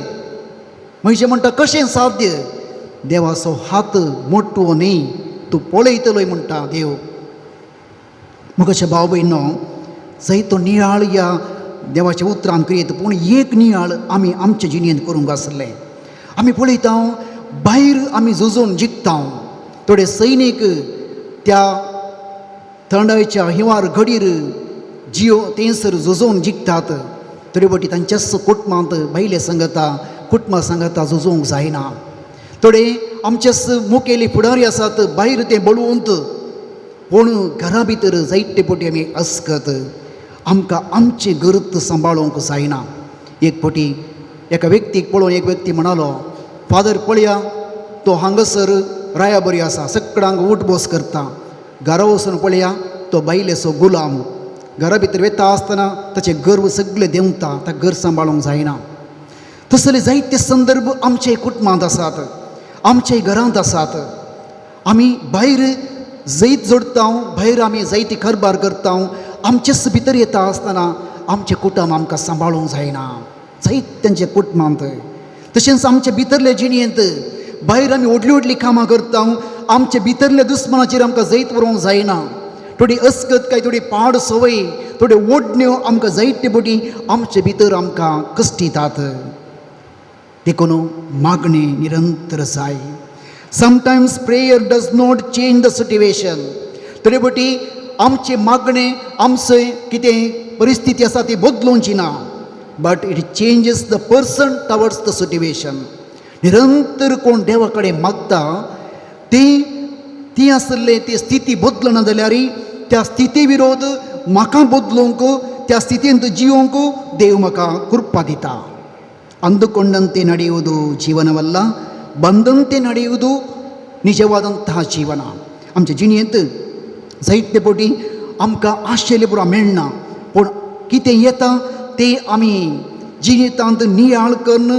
म्हजे म्हणटा कशें साध्य? देवाचो हात मोटवो न्ही, तूं पळयतलोय म्हणटा देव. म्हज्या भाव भयणो, जायतो नियाळ ह्या देवाच्या उतरान करीत, पूण एक नियाळ आमी आमचे जिणेंत करूंक आसले. आमी पळयता भायर आमी झुजून जिखता, थोडे सैनीक त्या थंडायच्या हिंवार घडीर जियो थंयसर झुजोवन जिखतात. थोडे फावटी तांच्याच कुटुंबांत बायले सांगता कुटुंबा सांगता झुजोवंक जायना. थोडे आमचेच मुखेली फुडारी आसात भायर ते बळवंत, पूण घरा भितर जायते फावटी आमी अस्कत, आमकां आमचें गरज सांबाळूंक जायना. एक फावटी एका व्यक्तीक पळोवन एक व्यक्ती म्हणालो, फादर पळया तो हांगासर राया बरी आसा, सगळ्यांक उठ बस करता, घरा वचून पळया तो बायलेचो गुलाम, घरा भितर वता आसतना ताचें गर्व सगळें देंवता, ताका घर सांबाळूंक जायना. तसले जायते संदर्भ आमचे कुटुंबांत आसात. आमचे घरांत आसात. आमी भायर जैत जोडटा, भायर आमी जैती कारबार करता, आमचेच भितर येता आसतना आमचें कुटुंब आमकां सांबाळूंक जायना जैत तेंच्या कुटुंबांत. तशेंच आमचे भितरले जिणेंत भायर आमी व्हडलीं व्हडलीं कामां करता, आमचे भितरल्या दुस्मनाचेर आमकां जैत व्हरूंक जायना. थोडी अस्कत काय थोडी पाड संवय, थोड्यो ओडण्यो आमकां जायते पटी आमचे भितर आमकां कश्टितात. देखून मागणें निरंतर जाय. Sometimes prayer does not change the situation. थोडे पटी आमचें मागणें आमचे कितें परिस्थिती आसा ती बदलूंची ना, but it changes the person towards the situation. निरंतर कोण देवा कडेन मागता ती ती आसले ती स्थिती बदलना जाल्यार त्या स्थिती विरोध म्हाका बदलूंक, त्या स्थितींत जियोंक देव म्हाका कृपा दिता. ಅಂದುಕೊಂಡಂತೆ ನಡೆಯುವುದು ಜೀವನವಲ್ಲ, ಬಂದಂತೆ ನಡೆಯುವುದು ನಿಜವಾದಂತಹ ಜೀವನ. आमच्या जिणेंत जायते पटी आमकां आशेले पुरो मेळना, पूण कितें येता तें आमी जिवितांत नियाळ करून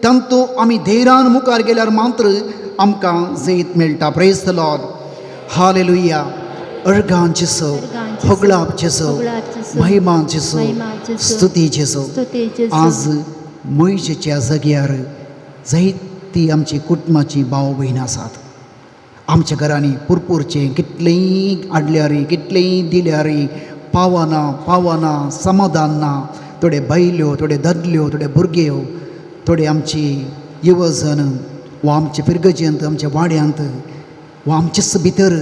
तांतू आमी धैर्यान मुखार गेल्यार मात्र आमकां जैत मेळटा. Praise the Lord. Hallelujah. अर्गां जेजू, होगळाप जेजू, महिमा जेजू, स्तुती जेजू. आज मोयजेच्या जाग्यार जायती आमची कुटुंबाची भाव भयणां आसात. आमच्या घरांनी पुरपुरचें कितलेंय हाडल्यार, कितलेंय दिल्यार पावना पावना, समाधान ना. थोडे बायल्यो, थोडे दादल्यो, थोडे भुरग्यो, थोडे आमची युवजन वा आमचे फिरगजेंत, आमच्या वाड्यांत वा आमचेच भितर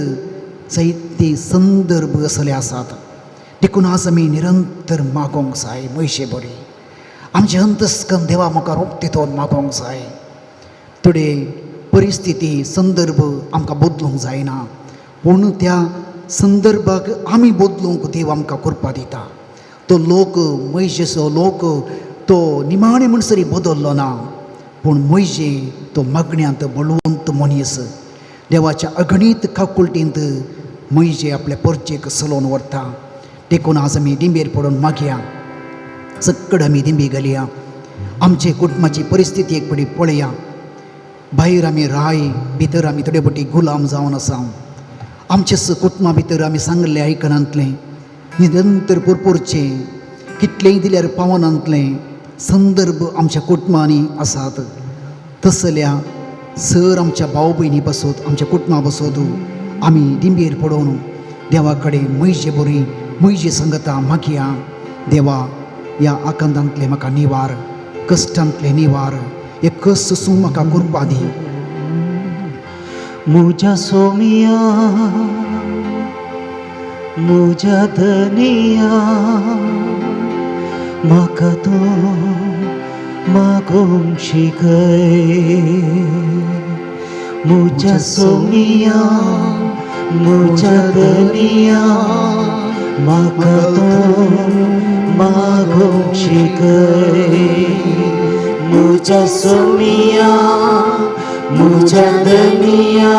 जायते संदर्भ असले आसात. देखून आज आमी निरंतर मागोंक जाय. मोयजे बरी आमचें अंतस्कन देवा मुखार उक्तें मागोंक जाय. थोडे परिस्थिती संदर्भ आमकां बदलूंक जायना, पूण त्या संदर्भाक आमी बदलूंक देव आमकां कृपा दिता. तो लोक मोयजेचो लोक तो निमाणे म्हणसर बदल्लो ना, पूण मोयजे तो मागण्यांत बळवंत मनीस. देवाच्या अगणीत काकुळटींत मोयजे आपल्या परचेक चलोवन व्हरता. देखून आज आमी दिंबेर पडून मागया. सक्कड आमी दिंबी घालया. आमचे कुटुंबाची परिस्थिती एक पटी पळया. भायर आमी राय, भितर आमी थोडे पटी गुलाम जावन आसा. आमचे कुटुंबा भितर आमी सांगलें आयकनांतलें, निरंतर पुरपुरचें, कितलेंय दिल्यार पावनांतलें संदर्भ आमच्या कुटुंबांनी आसात. तसल्या सर आमच्या भाव भयणी बसत, आमच्या कुटुंबा बसत आमी दिंबेर पडोवन देवा कडेन म्हयजे बरी म्हयजे संगता मागया. देवा, ह्या आकांतांतलें म्हाका निवार, कश्टांतलें निवार, हे कश्ट सोसूंक म्हाका कृपा दी. मुझ्या सोमिया, मुझ्या धनिया, म्हाका तूं मागूंक शिकय. मुझ्या सोमिया, मुझ्या धनिया, म्हाका तूं मागूंक शिकय. मुझ्या सोमिया, मुझ्या धनिया,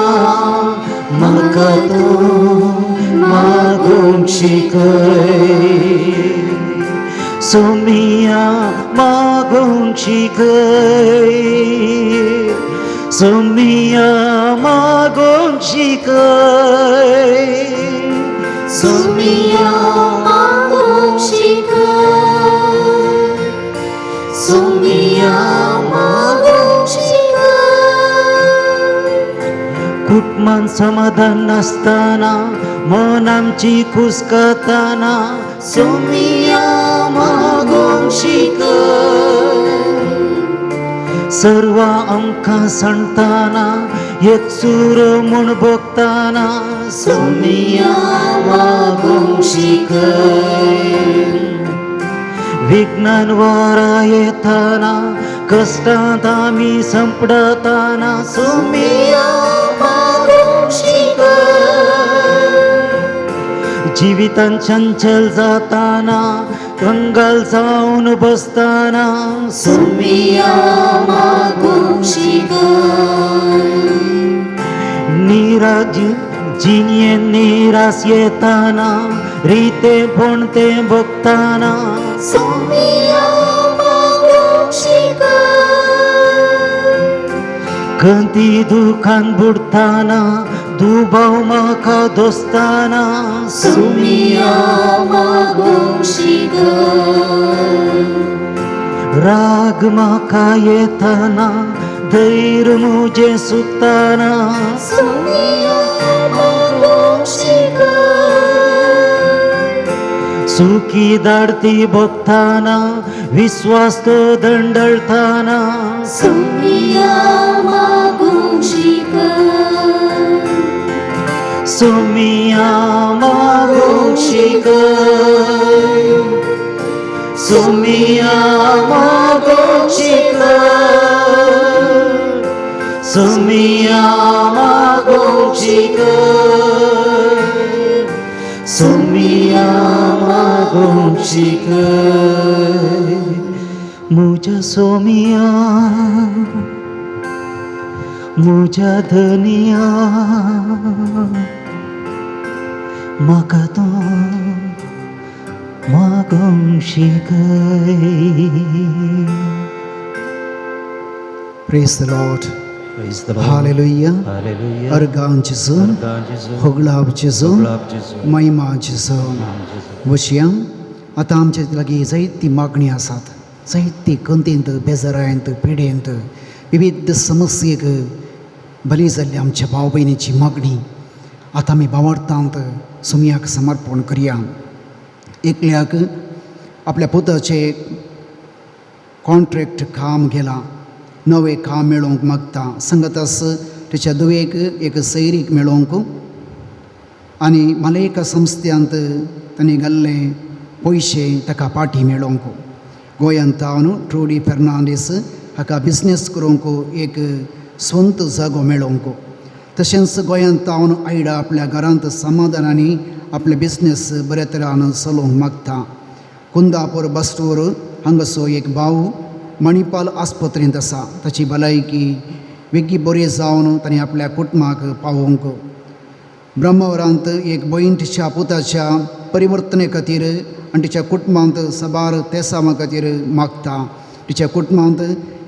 म्हाका तूं मागूंक शिकय. सोमिया, मागूंक शिकय. सोमिया, मागूंक शिकय. सोमिया, मागूंक शिकय. सोमिया, मागूंक शिकय. कुटुंबान समाधान नासतना, मन आमची कुसकताना, सोमिया, मागूंक शिकय. सर्व आमकां सांडताना, एकसूर म्हूण भोगताना, सोमिया, मागूंक शिकय. विघ्नान वारा येताना, कश्टांत आमी संपडताना, सोमिया, मागूंक शिकय. जिवितान चंचल जाताना, कंगाल जावन बसताना, सोमिया, मागूंक शिकय. निराज जिणेन निरास येताना, रितेपण तें भोगताना, सोमिया, मागूंक शिकय. खंती दुखान बुडताना दुबाव म्हाका दोस्ताना सुमिया मागूंक शिकय राग म्हाका येताना धैर्य म्हजें सुकताना सुमिया मागूंक शिकय सुखी धाडती भोगताना विश्वास तो दंडळताना सुमिया मागूंक शिकय सुमिया मागूंक शिकय सुमिया मागूंक शिकय सुमिया मागूंक शिकय सुमिया मागूंक शिकय म्हज्या सोमिया म्हज्या धनिया म्हाका तूं मागूंक शिकय. Praise the Lord. Praise the Lord. Hallelujah. Hallelujah. अर्गां जेजू अर्गां जेजू. होगळाप जेजू होगळाप जेजू. महिमा जेजू नाम जेजू. वशया आतां आमचे लागीं जायती मागणी आसात जायती कंतींत बेजारायंत पिडेंत विविध समस्येक बली जाल्ली आमच्या भाव भयणीची मागणी आतां आमी भावार्थांत सुमयाक समर्पण करया. एकल्याक आपल्या पुताचे कॉन्ट्रॅक्ट काम गेलां नवें काम मेळोवंक मागता संगतास तिच्या धुवेक एक सैरीक मेळोवंक आनी मलेका संस्थ्यांत ताणें घाल्ले पयशे ताका पाटी मेळोवंक गोंयांत तावन ट्रुडी फेर्नांडीस हाका बिजनेस करूंक एक स्वंत जागो मेळोवंक तशेंच गोंयांत तावन आयडा आपल्या घरांत समाधानांनी आपले बिजनेस बऱ्या तरान चलोवंक मागता. कुंदापूर बस्टूर हांगासो एक भाव मणिपाल आस्पत्रेंत आसा ताची भलायकी बेगी बरी जावन ताणें आपल्या कुटुंबाक पावोवंक. ब्रह्मवरांत एक भयण तिच्या पुताच्या परिवर्तने खातीर आनी तिच्या कुटुंबांत साबार तेसांवा खातीर मागता. तिच्या कुटुंबांत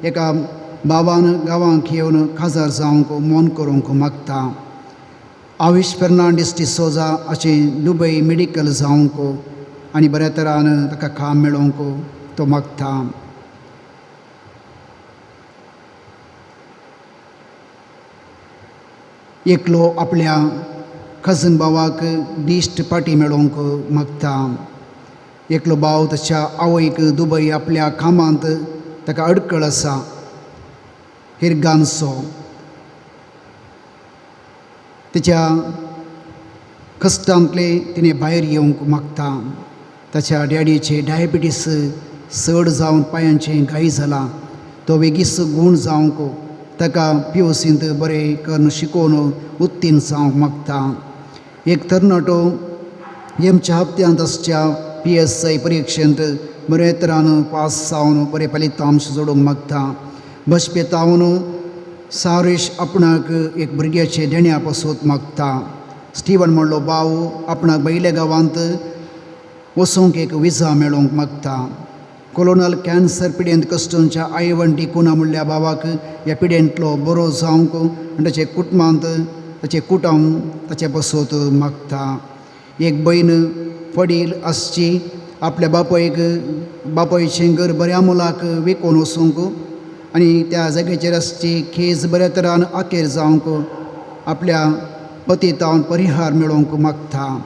एका बाबान गांवांक येवन काजार जावंक मोन करूंक मागता. आविश फेर्नांडीस डिसोजा हाचें दुबय मेडिकल जावंक आनी बऱ्या तरान ताका काम मेळोवंक तो मागता. एकलो आपल्या कजन भावाक दिश्ट पाटी मेळोवंक मागता. एकलो भाव ताच्या आवयक दुबय आपल्या कामांत ताका अडकळ आसा हिरगांचो तिच्या कश्टांतले तिणें भायर येवंक मागता. ताच्या डॅडीचे डायबिटीस चड जावन पांयांचें घाई जाला तो वेगीच गूण जावंक ताका पी ओ सींत बरें करून शिकोवन उत्तीर्ण जावंक मागता. एक तरणाटो एमच्या हप्त्यांत आसच्या पी एस I परिक्षेंत बरे तरान पास जावन बरें फलितांश जोडूंक मागता. बसपेतावन सारेश आपणाक एक भुरग्याचे देण्या पासत मागता. स्टिवन म्हणलो भाव आपणाक बैल्या गांवांत वचूंक एक विजा मेळोवंक मागता. कोलोनल कॅन्सर पिडेंत कश्टंच्या आयवन डिकुना म्हणल्या भावाक ह्या पिडेंतलो बरो जावंक आनी ताचे कुटुंबांत ताचें कुटुंब ताचे पासत मागता. एक भयण पडील आसची आपल्या बापायक बापायचें घर बऱ्या मोलाक विकून वचूंक आनी त्या जाग्याचेर आसची खेज बऱ्या तरान अखेर जावंक आपल्या पतितावन परिहार मेळोवंक मागता.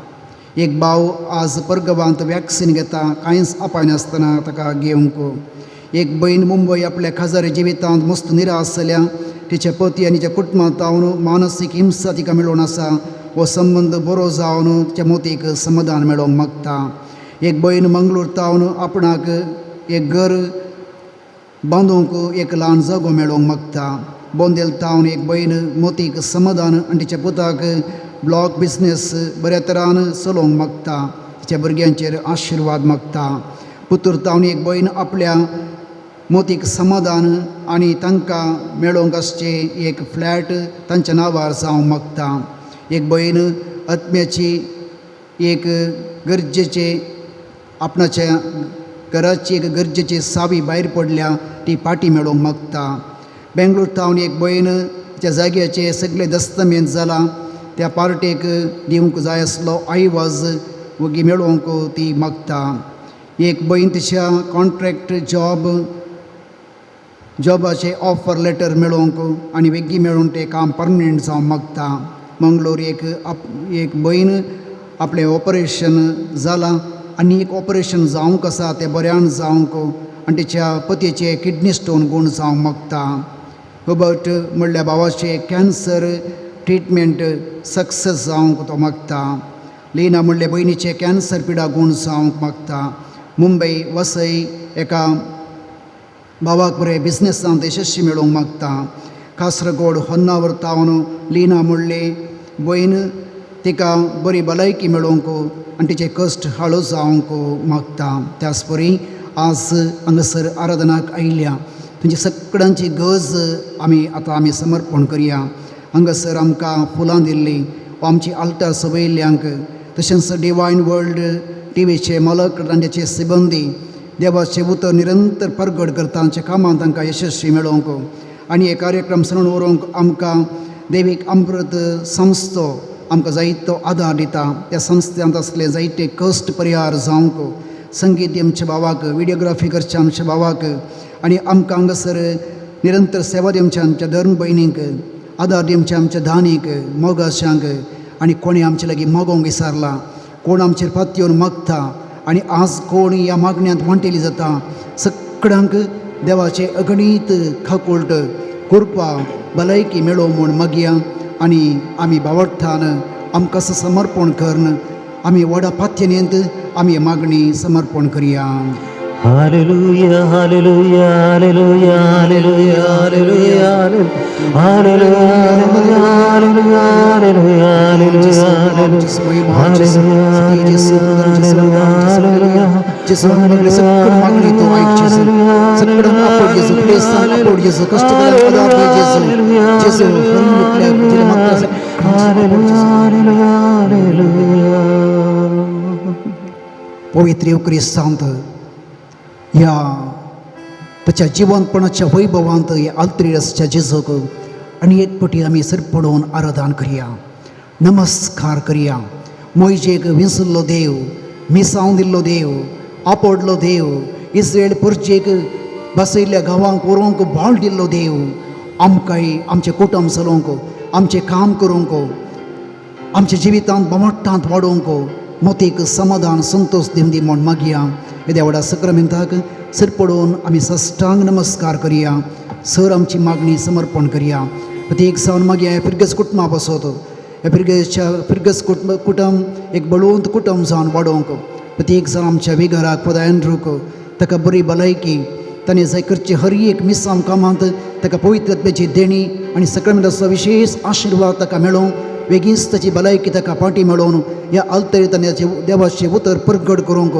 एक भाव आज परगवांत वॅक्सीन घेता कांयच आपायनासतना ताका घेवंक. एक भयण मुंबय आपल्या खाजरी जिवितांत मस्त निराश जाल्या तिच्या पती आनी तिच्या कुटुंबांत तावन मानसीक हिंसा तिका मेळोवन आसा हो संबंद बरो जावन तिच्या मोतीक समाधान मेळोवंक मागता. एक भयण मंगळूर तावन आपणाक एक घर बांदूंक एक ल्हान जागो मेळोवंक मागता. बोंदेल तावन एक भयण मोतीक समाधान आनी तिच्या पुताक ब्लॉक बिजनेस बऱ्या तरान चलोवंक मागता. तिच्या भुरग्यांचेर आशिर्वाद मागता. पुतूर तावन एक भयण आपल्या मोतीक समाधान आनी तांकां मेळोवंक आसचें एक फ्लॅट तांच्या नांवार जावंक मागता. एक भयण आत्म्याची एक गरजेचे आपणाच्या घराची एक गरजेची सावी भायर पडल्या ती पाटी मेळोवंक मागता. बेंगलोर थावन एक भयण त्या जाग्याचे सगळे दस्तमेंत जालां त्या पार्टेक दिवंक जाय आसलो आयवाज वगी मेळोवंक ती मागता. एक भयण तिच्या कॉन्ट्रॅक्ट जॉबाचें ऑफर लेटर मेळोवंक आनी वेगीं मेळून तें काम परमनंट जावंक मागता. मंगलोर एक भयण आपलें ऑपरेशन जालां आनी एक ऑपरेशन जावंक आसा तें बऱ्यान जावंक आनी तिच्या पतीचे किडनी स्टोन गूण जावंक मागता. रोबर्ट म्हणल्या भावाचें कॅन्सर ट्रिटमेंट सक्सेस जावंक तो मागता. लिना म्हणले भयणीचें कॅन्सर पिडा गूण जावंक मागता. मुंबय वसय एका भावाक बरें बिजनेसांत यशस्वी मेळोवंक मागता. कासरगोड होन्नावर थावन लिना म्हणले भयण तिका बरी भलायकी मेळोवंक आनी तिचे कश्ट हाळू जावंक मागता. त्याच परी आज हांगासर आराधनाक आयल्या तुमची सगळ्यांची गरज आमी आतां आमी समर्पण करया. हांगासर आमकां फुलां दिल्लीं वा आमची आल्तार सवयल्ल्यांक तशेंच डिवायन वर्ल्ड टिवीचे मालक तांचे सिबंदी देवाचें उतर निरंतर परगट करता तांच्या कामांत तांकां यशस्वी मेळोवंक आनी हे कार्यक्रम सरण व्हरूंक आमकां देवीक अमृत संस्थो आमकां जायतो आदार दिता. त्या संस्थ्यांत आसले जायते कश्ट परिहार जावंक संगीत आमच्या भावाक विडियोग्राफी करच्या आमच्या भावाक आनी आमकां हांगासर निरंतर सेवा दिवच्या आमच्या धर्म भयणींक आदार दिवच्या आमच्या दानीक मोगाशांक आनी कोणी आमचे लागीं मागोवंक विसारला कोण आमचेर पातयेवन मागता आनी आज कोण ह्या मागण्यांत वांटेली जाता सगळ्यांक देवाचे अगणीत खाकोल्ट कृपा भलायकी मेळो म्हूण मागया. आनी आमी बावडटान आमकां समर्पण करून आमी व्हडा पातयेनेंत आमी मागणी समर्पण करया. Hallelujah, hallelujah, hallelujah, hallelujah, hallelujah, hallelujah, hallelujah, hallelujah, सगळं मागणी तूं आयक जेजू, सगळ्यांक आपोड जेजू, पिडेस्तांक आपोड जेजू, कश्ट आदार दी जेजू. जेजू हर तुझे मागता हालेलुया. पवित्र येवक्रिस्तांत ह्या ताच्या जिवंतपणाच्या वैभवांत ह्या आल्त्रियसच्या जेजूक आनी एक पटी आमी सरपडून आराधन करया, नमस्कार करया. मोयजेक विंचल्लो देव, मिसांव दिल्लो देव, आपोडलो देव, इस्रायल परचेक बसयल्ल्या गांवांक व्हरूंक बाळ दिल्लो देव आमकांय आमचें कुटुंब चलोवंक, आमचें काम करूंक, आमच्या जिवितांत बमट्टांत वाडोवंक मोतीक समाधान संतोश दिवं दी म्हूण मागया. येद्या व्हडा सक्रामेंताक सरपडून आमी सष्टांग नमस्कार करया. सर आमची मागणी समर्पण करया. प्रत्येक जावन मागया ह्या फिरगस कुटुंबा पासत ह्या फिरगेच्या फिरगस कुटुंब कुटुंब एक बळवंत कुटुंब जावन वाडोवंक प्रत्येक जावन आमच्या विगाराक पदायन ताका बरी भलायकी ताणें जाय करची हर एक मिसांव कामांत ताका पवित्रत्वाची देणी आनी सक्रामेंताचो विशेश आशिर्वाद ताका मेळोवंक वेगींच ताची भलायकी ताका पाटी मेळोवन ह्या आल्तरी ताणें देवाचें उतर परगट करूंक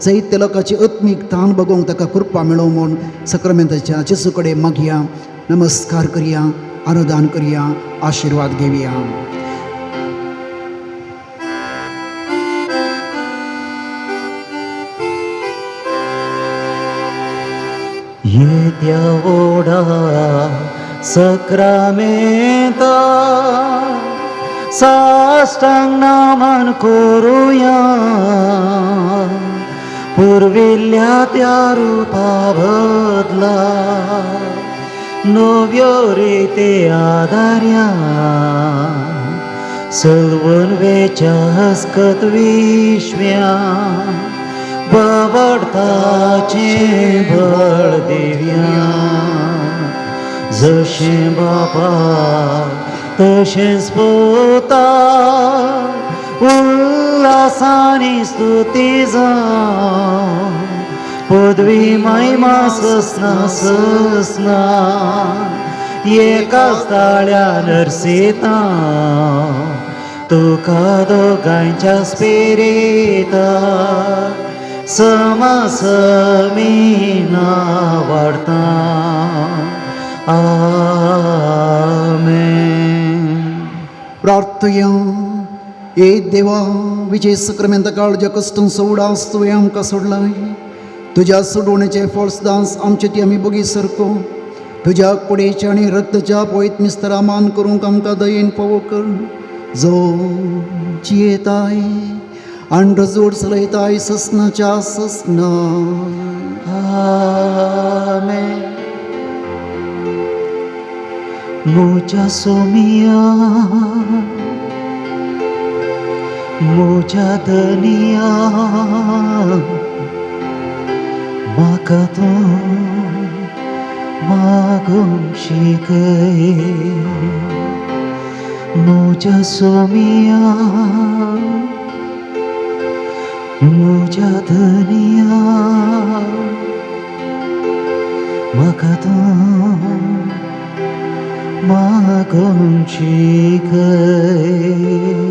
जायते लोकांची आत्मीक तान बगोवंक ताका कृपा मेळोवंक म्हूण सक्रामेंताच्या जेजू कडेन मागया. नमस्कार करया, आराधन करया, आशिर्वाद घेवया. येत्या ओढा सक्रामेंता साष्टांग नमन करूया पुर्विल्ल्या त्या रुपा बदला नव्यो रिते आदार्या सलवून वेच्या हस्कत विश्व्या बावडताचें बळ दिव्या जशें बापा तशेंच पुता उल्हासानी स्तुती जावं पदवी महिमा ससना ससना एकाच ताळ्या नरसिता तुका दोगांयच्या स्पिरिता समासमीना वाडता. आमेन. प्रार्थया. ए देवा, विजय सक्रामेंता काळजा कश्टां सोडास तुवें आमकां सोडलाय. तुज्या सोडवणेचे फळ सदांच आमचे ती आमी बगी सारको तुज्या कुडीच्या आनी रक्तच्या पवित्र मिस्तरा मान करूंक आमकां दयेन फावो कर, जो जियेताय आनी रजवड चलयताय ससनाच्या ससना. आमेन. म्हज्या सोमिया, म्हज्या धनिया, म्हाका तूं मागूंक शिकय. म्हज्या सोमिया, म्हज्या धनिया, म्हाका तूं मागूंक शिकय.